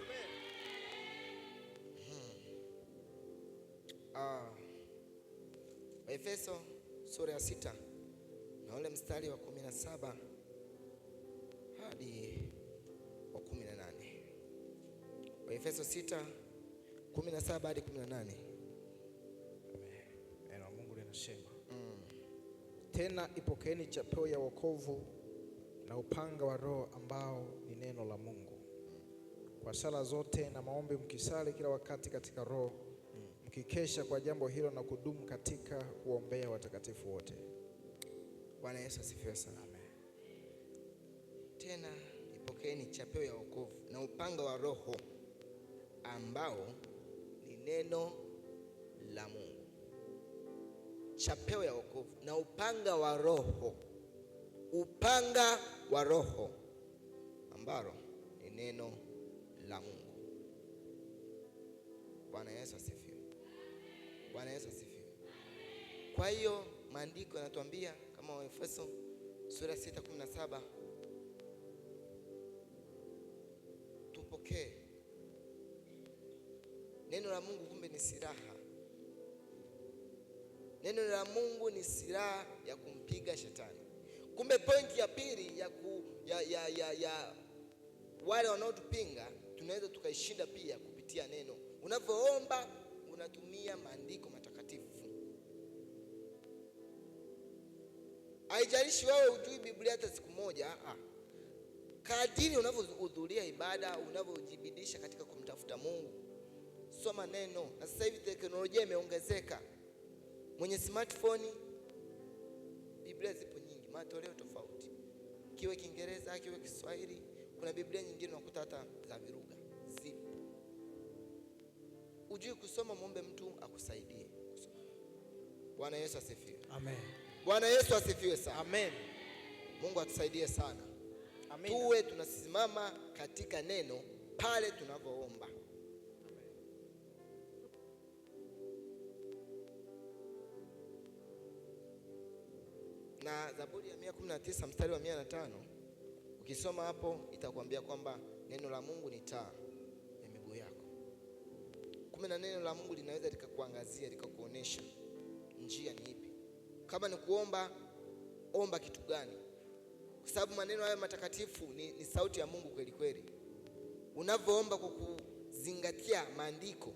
Waefeso sura ya 6 na ule mstari wa 17 hadi wa 18. Waefeso 6:17 hadi 18. Neno la Mungu linasema, tena ipokeeni chapeo ya wokovu na upanga wa Roho ambao ni neno la Mungu. Kwa sala zote na maombi mkisali kila wakati katika Roho, mkikesha kwa jambo hilo na kudumu katika kuombea watakatifu wote. Bwana Yesu asifiwe sana. Amen. Tena ipokeeni chapeo ya wokovu na upanga wa Roho ambao ni neno la Mungu. Chapeo ya wokovu na upanga wa Roho. Upanga wa Roho ambalo ni neno la Mungu. Bwana Yesu asifiwe. Bwana Yesu asifiwe. Kwa hiyo maandiko yanatuambia kama Waefeso sura 6:17, tupokee neno la Mungu. Kumbe ni silaha. Neno la Mungu ni silaha ya kumpiga shetani. Kumbe pointi ya pili ya wale wanaotupinga tunaweza tukaishinda pia kupitia neno. Unavyoomba unatumia maandiko matakatifu. Haijalishi wewe hujui Biblia hata siku moja, kadiri unavyohudhuria ibada, unavyojibidisha katika kumtafuta Mungu, soma neno. Na sasa hivi teknolojia imeongezeka. Mwenye smartphone, Biblia zipo nyingi, matoleo tofauti. Kiwe Kiingereza, kiwe Kiswahili, kuna Biblia nyingine unakuta hata za viruga zipo. Ujui kusoma, muombe mtu akusaidie kusoma. Bwana Yesu asifiwe. Amen. Bwana Yesu asifiwe sana. Amen. Mungu atusaidie sana. Amen. Tuwe tunasimama katika neno pale tunapoomba. Na Zaburi ya 119 mstari wa 105, ukisoma hapo itakwambia kwamba neno la Mungu ni taa ya miguu yako. Kumbe na neno la Mungu linaweza likakuangazia, likakuonesha njia ni ipi. Kama ni kuomba, omba kitu gani? Kwa sababu maneno hayo matakatifu ni sauti ya Mungu kweli kweli. Unavyoomba kwa kuzingatia maandiko,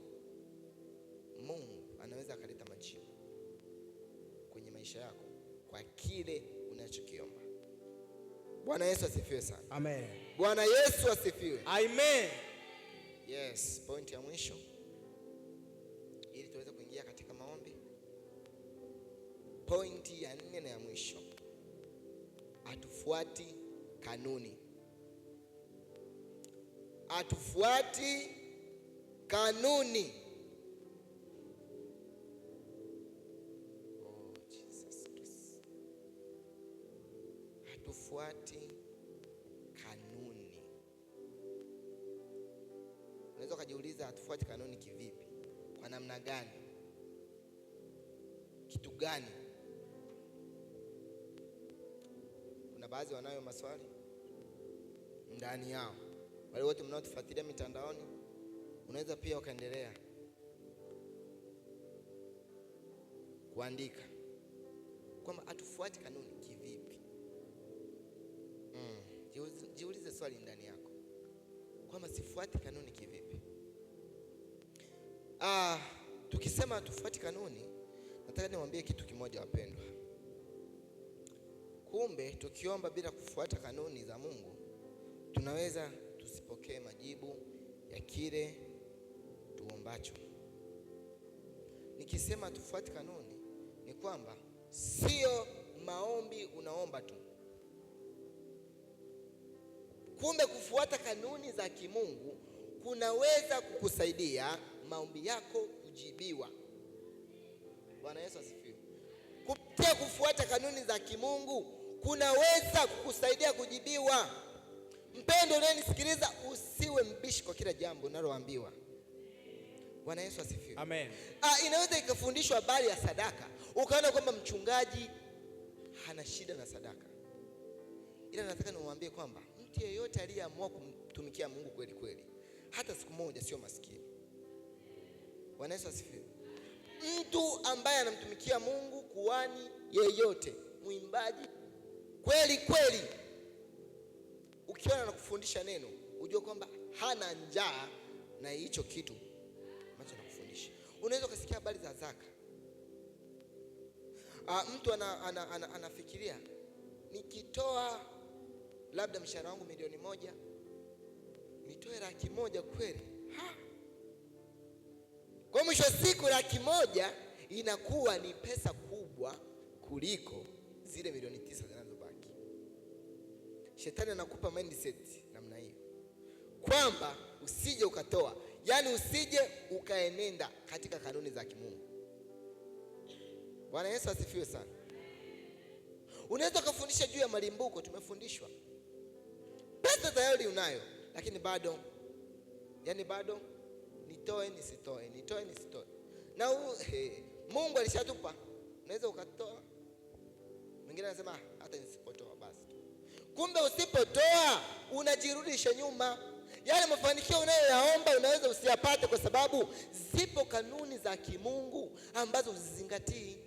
Mungu anaweza akaleta majibu kwenye maisha yako kwa kile unachokiomba. Bwana Yesu asifiwe sana. Amen. Bwana Yesu asifiwe. Amen. Yes, point ya mwisho ili tuweze kuingia katika maombi. Pointi ya 4 na ya mwisho, hatufuati kanuni. Hatufuati kanuni. Oh, Jesus Christ. Hatufuati kanuni. Unaweza ukajiuliza hatufuati kanuni kivipi? Kwa namna gani? Kitu gani? Kuna baadhi wanayo maswali ndani yao. Wale wote mnaotufuatilia mitandaoni, unaweza pia ukaendelea kuandika kwamba hatufuati kanuni kivipi. Jiulize swali ndani yako kwamba sifuati kanuni kivipi. Tukisema hatufuati kanuni, nataka niwaambie kitu kimoja wapendwa. Kumbe tukiomba bila kufuata kanuni za Mungu, tunaweza tusipokee majibu ya kile tuombacho. Nikisema tufuate kanuni ni kwamba sio maombi unaomba tu. Kumbe kufuata kanuni za kimungu kunaweza kukusaidia maombi yako kujibiwa. Bwana Yesu asifiwe. Kupitia kufuata kanuni za kimungu kunaweza kukusaidia kujibiwa. Mpendo unayenisikiliza, usiwe mbishi kwa kila jambo unaloambiwa. Bwana Yesu asifiwe. Amen. Inaweza ikafundishwa habari ya sadaka, ukaona kwamba mchungaji hana shida na sadaka, ila nataka niwaambie kwamba mtu yeyote aliyeamua kumtumikia Mungu kweli kweli, hata siku moja sio maskini. Bwana Yesu asifiwe. Mtu ambaye anamtumikia Mungu, kuhani yeyote, mwimbaji kweli kweli, ukiona anakufundisha neno, ujue kwamba hana njaa na hicho kitu ambacho anakufundisha. Unaweza ukasikia habari za zaka. Mtu anafikiria nikitoa labda mshahara wangu 1,000,000, nitoe 100,000 kweli? Ha! Kwa mwisho wa siku 100,000 inakuwa ni pesa kubwa kuliko zile 9,000,000 zinazobaki. Shetani anakupa mindset namna hiyo kwamba usije ukatoa, yani usije ukaenenda katika kanuni za kimungu. Bwana Yesu asifiwe sana. Unaweza kufundisha juu ya malimbuko, tumefundishwa. Pesa tayari unayo, lakini bado, yani bado nitoe nisitoe, nitoe nisitoe. Na Mungu alishatupa, unaweza ukatoa. Mwingine anasema hata nisipotoa basi. Kumbe usipotoa unajirudisha nyuma. Yale mafanikio unayoyaomba unaweza usiyapate kwa sababu zipo kanuni za kimungu ambazo usizingatii.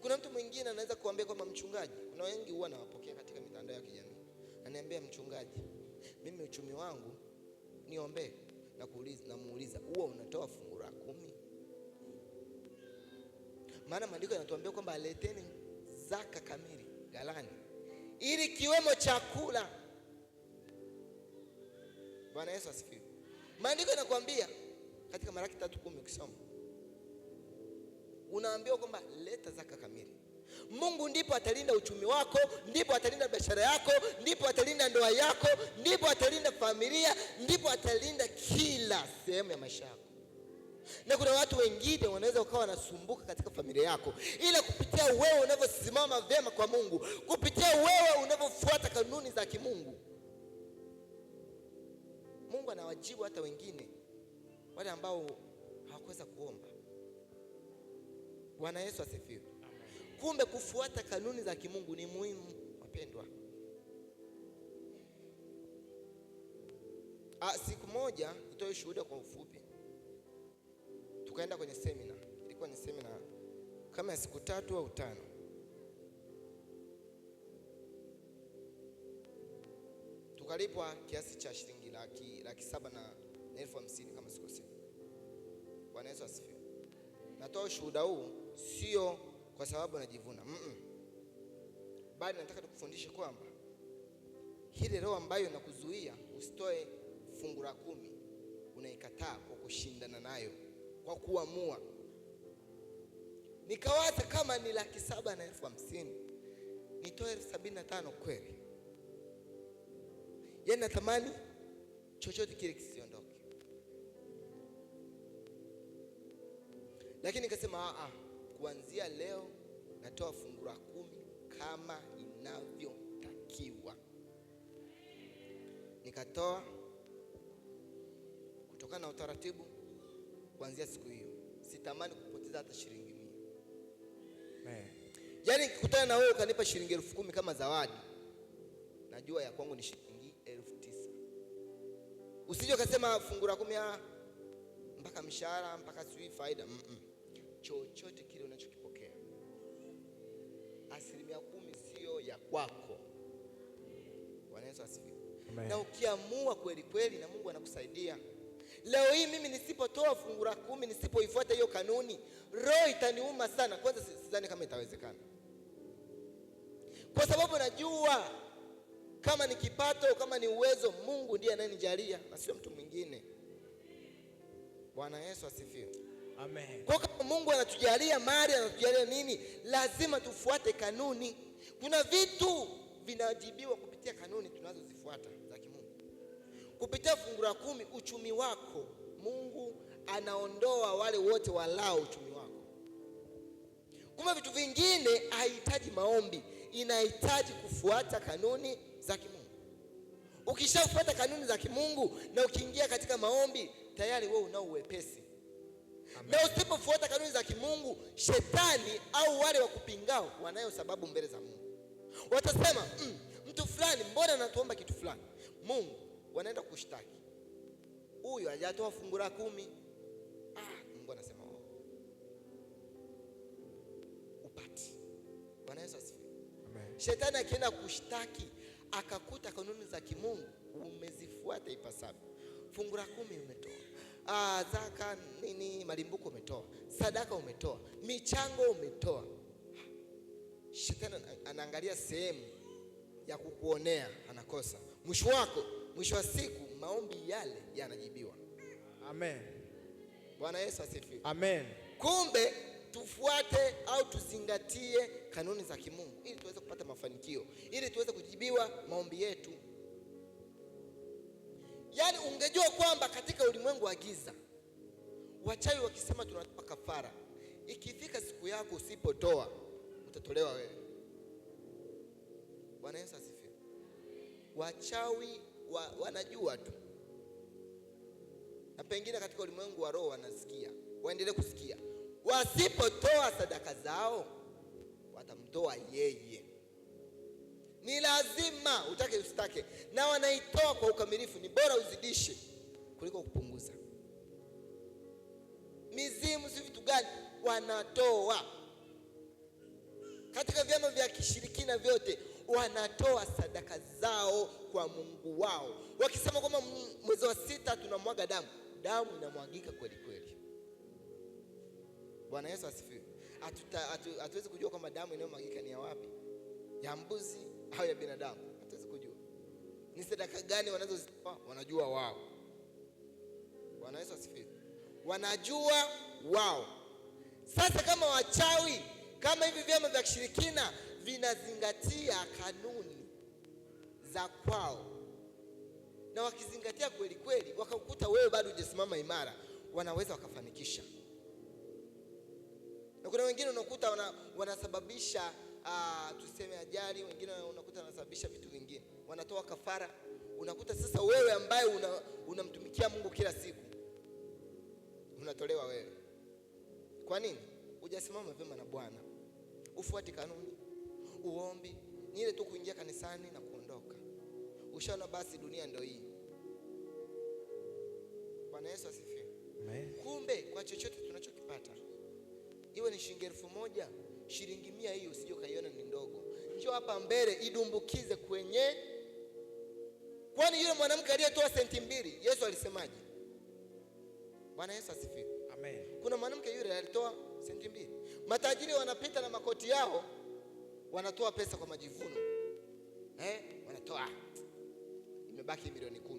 Kuna mtu mwingine anaweza kuambia kwamba mchungaji, kuna wengi huwa nawapokea katika mitandao ya kijamii. Ananiambia mchungaji, mimi uchumi wangu niombee. Na namuuliza, huwa unatoa fungu la 10? Maana maandiko yanatuambia kwamba leteni zaka kamili ghalani ili kiwemo chakula. Bwana Yesu asifiwe. Maandiko yanakuambia katika Malaki 3:10 ukisoma, unaambiwa kwamba leta zaka kamili. Mungu ndipo atalinda uchumi wako, ndipo atalinda biashara yako, ndipo atalinda ndoa yako, ndipo atalinda familia, ndipo atalinda kila sehemu ya maisha yako. Na kuna watu wengine wanaweza wakawa wanasumbuka katika familia yako, ila kupitia wewe unavyosimama vyema kwa Mungu, kupitia wewe unavyofuata kanuni za kimungu, Mungu anawajibu hata wengine wale ambao hawakuweza kuomba. Bwana Yesu asifiwe. Kumbe kufuata kanuni za kimungu ni muhimu, wapendwa. Siku moja nitoe shuhuda kwa ufupi. Tukaenda kwenye semina. Ilikuwa ni semina kama ya siku 3 au 5. Tukalipwa kiasi cha shilingi 750,000 kama sikosei. Bwana Yesu asifiwe. Natoa ushuhuda huu sio kwa sababu najivuna. Bali nataka tukufundishe kwamba ile roho ambayo inakuzuia usitoe fungu la 10 unaikataa kwa kushindana nayo, kwa kuamua. Nikawaza kama ni 750,000 nitoe 75,000 kweli? Yaani natamani chochote kile kisiondoke. Lakini nikasema kuanzia leo natoa fungu la 10 kama inavyotakiwa. Nikatoa kutokana na utaratibu. Kuanzia siku hiyo sitamani kupoteza hata shilingi 100. Amen. Yaani nikikutana na wewe ukanipa shilingi 10,000 kama zawadi, najua ya kwangu ni shilingi 9,000. Usije ukasema fungu la 10 mpaka mshahara mpaka sijui faida. Chochote kile unachokipokea, 10% sio ya kwako. Bwana Yesu asifiwe. Amen. Na ukiamua kweli kweli, na Mungu anakusaidia. Leo hii mimi nisipotoa fungu la 10, nisipoifuata hiyo kanuni, roho itaniuma sana. Kwanza sidhani kama itawezekana, kwa sababu najua kama ni kipato, kama ni uwezo, Mungu ndiye anayenijalia na sio mtu mwingine. Bwana Yesu asifiwe. Amen. Kwa kama Mungu anatujalia mali, anatujalia nini, lazima tufuate kanuni. Kuna vitu vinajibiwa kupitia kanuni tunazozifuata za kimungu. Kupitia fungu la 10, uchumi wako, Mungu anaondoa wale wote walao uchumi wako. Kumbe vitu vingine haihitaji maombi, inahitaji kufuata kanuni za kimungu. Ukishafuata kanuni za kimungu na ukiingia katika maombi, tayari wewe unao uwepesi. Na usipofuata kanuni za kimungu, shetani au wale wa kupingao wanayo sababu mbele za Mungu. Watasema, mtu fulani mbona anatuomba kitu fulani? Mungu wanaenda kushtaki. Huyu hajatoa fungu la 10. Mungu anasema oh, upati. Bwana Yesu asifiwe. Amen. Shetani akienda kushtaki akakuta kanuni za kimungu umezifuata ipasavyo. Fungu la 10 umetoa. Zaka nini, malimbuko umetoa, sadaka umetoa, michango umetoa. Shetani anaangalia sehemu ya kukuonea, anakosa. Mwisho wako, mwisho wa siku maombi yale yanajibiwa. Amen. Bwana Yesu asifiwe. Amen. Kumbe tufuate au tuzingatie kanuni za kimungu ili tuweze kupata mafanikio, ili tuweze kujibiwa maombi yetu. Yaani ungejua kwamba katika ulimwengu wa giza wachawi wakisema tunatoa kafara, ikifika siku yako usipotoa utatolewa wewe. Bwana Yesu asifiwe. Wachawi wanajua tu, na pengine katika ulimwengu wa roho wanasikia, waendelee kusikia. Wasipotoa sadaka zao watamtoa yeye. Ni lazima utake usitake, na wanaitoa kwa ukamilifu. Ni bora uzidishe kuliko kupunguza. Mizimu si vitu gani wanatoa katika vyama vya kishirikina vyote, wanatoa sadaka zao kwa Mungu wao, wakisema kwamba mwezi wa 6 tunamwaga damu. Damu inamwagika kweli kweli. Bwana Yesu asifiwe. Hatuwezi kujua kwamba damu inayomwagika ni ya wapi, ya mbuzi au ya binadamu. Hatuwezi kujua ni sadaka gani wanazozitoa, wanajua wao. Bwana Yesu asifiwe. Wanajua wao. Sasa kama wachawi, kama hivi vyama vya kishirikina vinazingatia kanuni za kwao, na wakizingatia kweli kweli, wakakuta wewe bado hujasimama imara, wanaweza wakafanikisha. Na kuna wengine unakuta wanasababisha tuseme ajali, wengine unakuta wanasababisha vitu vingine, wanatoa kafara. Unakuta sasa wewe ambaye unamtumikia Mungu kila siku unatolewa wewe. Kwa nini? Hujasimama vyema na Bwana, ufuati kanuni, uombi, ni ile tu kuingia kanisani na kuondoka. Ushaona basi dunia ndio hii. Bwana Yesu asifiwe. Amen. Kumbe kwa chochote tunachokipata, iwe ni shilingi 1000, shilingi 100, hiyo usije ukaiona ni ndogo. Njoo hapa mbele idumbukize kwenye. Kwani yule mwanamke aliyetoa senti 2, Yesu alisemaje? Bwana Yesu asifiwe. Amen. Kuna mwanamke yule alitoa senti 2. Matajiri wanapita na makoti yao, wanatoa pesa kwa majivuno. Wanatoa. Imebaki milioni 10.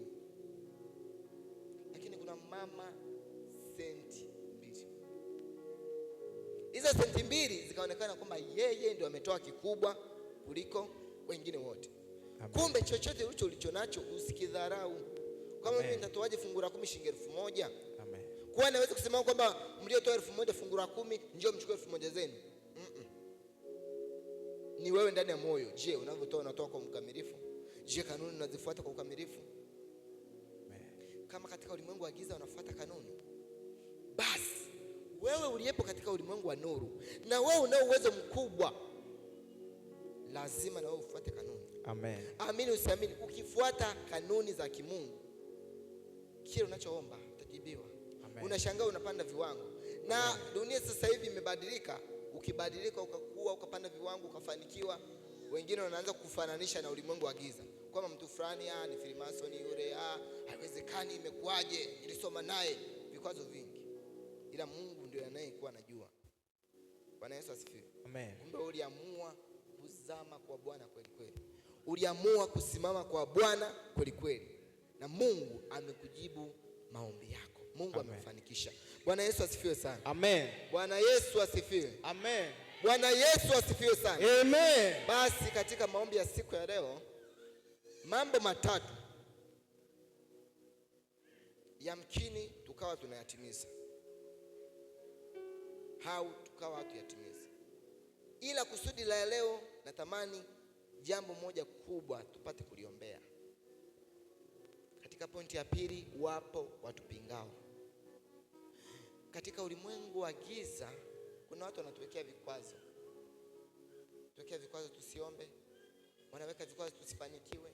Lakini kuna mama senti 2. Hizo senti 2 zikaonekana kwamba yeye ndio ametoa kikubwa kuliko wengine wote. Amen. Kumbe chochote ulicho nacho usikidharau. Kama mimi nitatoaje fungu la 10 shilingi 1000? Amen. Kwa naweza kusema kwamba mliotoa 1000 fungu la 10 njoo mchukue 1000 zenu. Ni wewe ndani ya moyo. Je, unavyotoa unatoa kwa ukamilifu? Je, kanuni unazifuata kwa ukamilifu? Amen. Kama katika ulimwengu wa giza unafuata kanuni, basi wewe uliyepo katika ulimwengu wa nuru na wewe unao uwezo mkubwa, lazima na wewe ufuate kanuni. Amen. Amini usiamini, ukifuata kanuni za kimungu, kile unachoomba utajibiwa. Amen. Unashangaa unapanda viwango. Na Amen. dunia sasa hivi imebadilika. Ukibadilika ukakua, ukapanda viwango, ukafanikiwa, wengine wanaanza kufananisha na ulimwengu wa giza, kwamba mtu fulani, ni Freemason yule, haiwezekani, imekuaje, nilisoma naye. Vikwazo vingi, ila Mungu ndiye anayekuwa anajua. Bwana Yesu asifiwe. Amen. Kumbe uliamua kuzama kwa Bwana kweli kweli, uliamua kusimama kwa Bwana kweli kweli, na Mungu amekujibu maombi yako. Mungu Mungu amefanikisha. Bwana Yesu asifiwe sana. Amen. Bwana Yesu asifiwe. Amen. Bwana Yesu asifiwe sana. Amen. Basi katika maombi ya siku ya leo, mambo matatu yamkini tukawa tunayatimiza au tukawa hatuyatimiza, ila kusudi la leo natamani jambo moja kubwa tupate kuliombea. Katika pointi ya pili, wapo watupingao. Katika ulimwengu wa giza kuna watu wanatuwekea vikwazo, tuwekea vikwazo tusiombe, wanaweka vikwazo tusifanikiwe.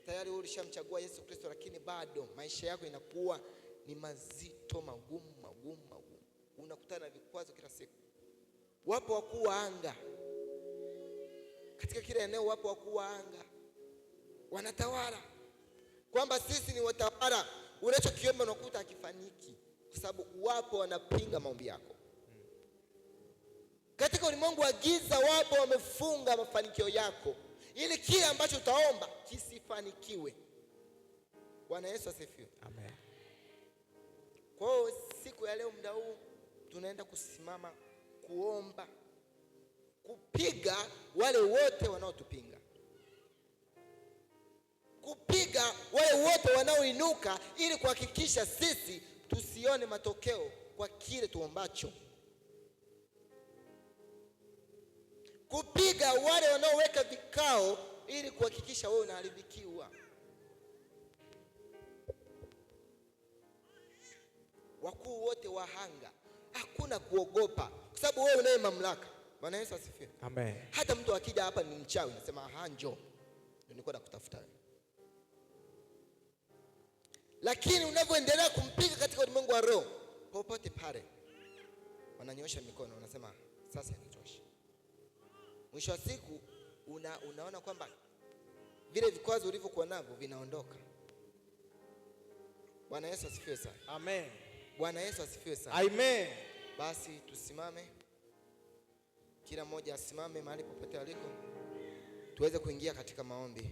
Tayari wewe ulishamchagua Yesu Kristo, lakini bado maisha yako inakuwa ni mazito, magumu, magumu, magumu. Unakutana na vikwazo kila siku. Wapo wakuu wa anga katika kila eneo, wapo wakuu wa anga wanatawala, kwamba sisi ni watawala. Unachokiomba unakuta hakifanyiki, kwa sababu wapo wanapinga maombi yako. Katika ulimwengu wa giza wapo wamefunga mafanikio yako, ili kile ambacho utaomba kisifanikiwe. Bwana Yesu asifiwe. Amen. Kwa hiyo siku ya leo, muda huu tunaenda kusimama kuomba, kupiga wale wote wanaotupinga, kupiga wale wote wanaoinuka, ili kuhakikisha sisi tusione matokeo kwa kile tuombacho, kupiga wale wanaoweka vikao ili kuhakikisha wewe unaharibikiwa. Wakuu wote wa anga, hakuna kuogopa, kwa sababu wewe unaye mamlaka. Bwana Yesu asifiwe. Amen. Hata mtu akija hapa ni mchawi, nasema aha, njoo, ndio nilikuwa nakutafuta wewe. Lakini unavyoendelea kumpiga katika ulimwengu wa roho, popote pale wananyoosha mikono, wanasema sasa inatosha. Mwisho wa siku unaona kwamba vile vikwazo ulivyokuwa navyo vinaondoka. Bwana Yesu asifiwe sana. Amen. Bwana Yesu asifiwe sana. Amen. Basi tusimame, kila mmoja asimame mahali popote aliko, tuweze kuingia katika maombi.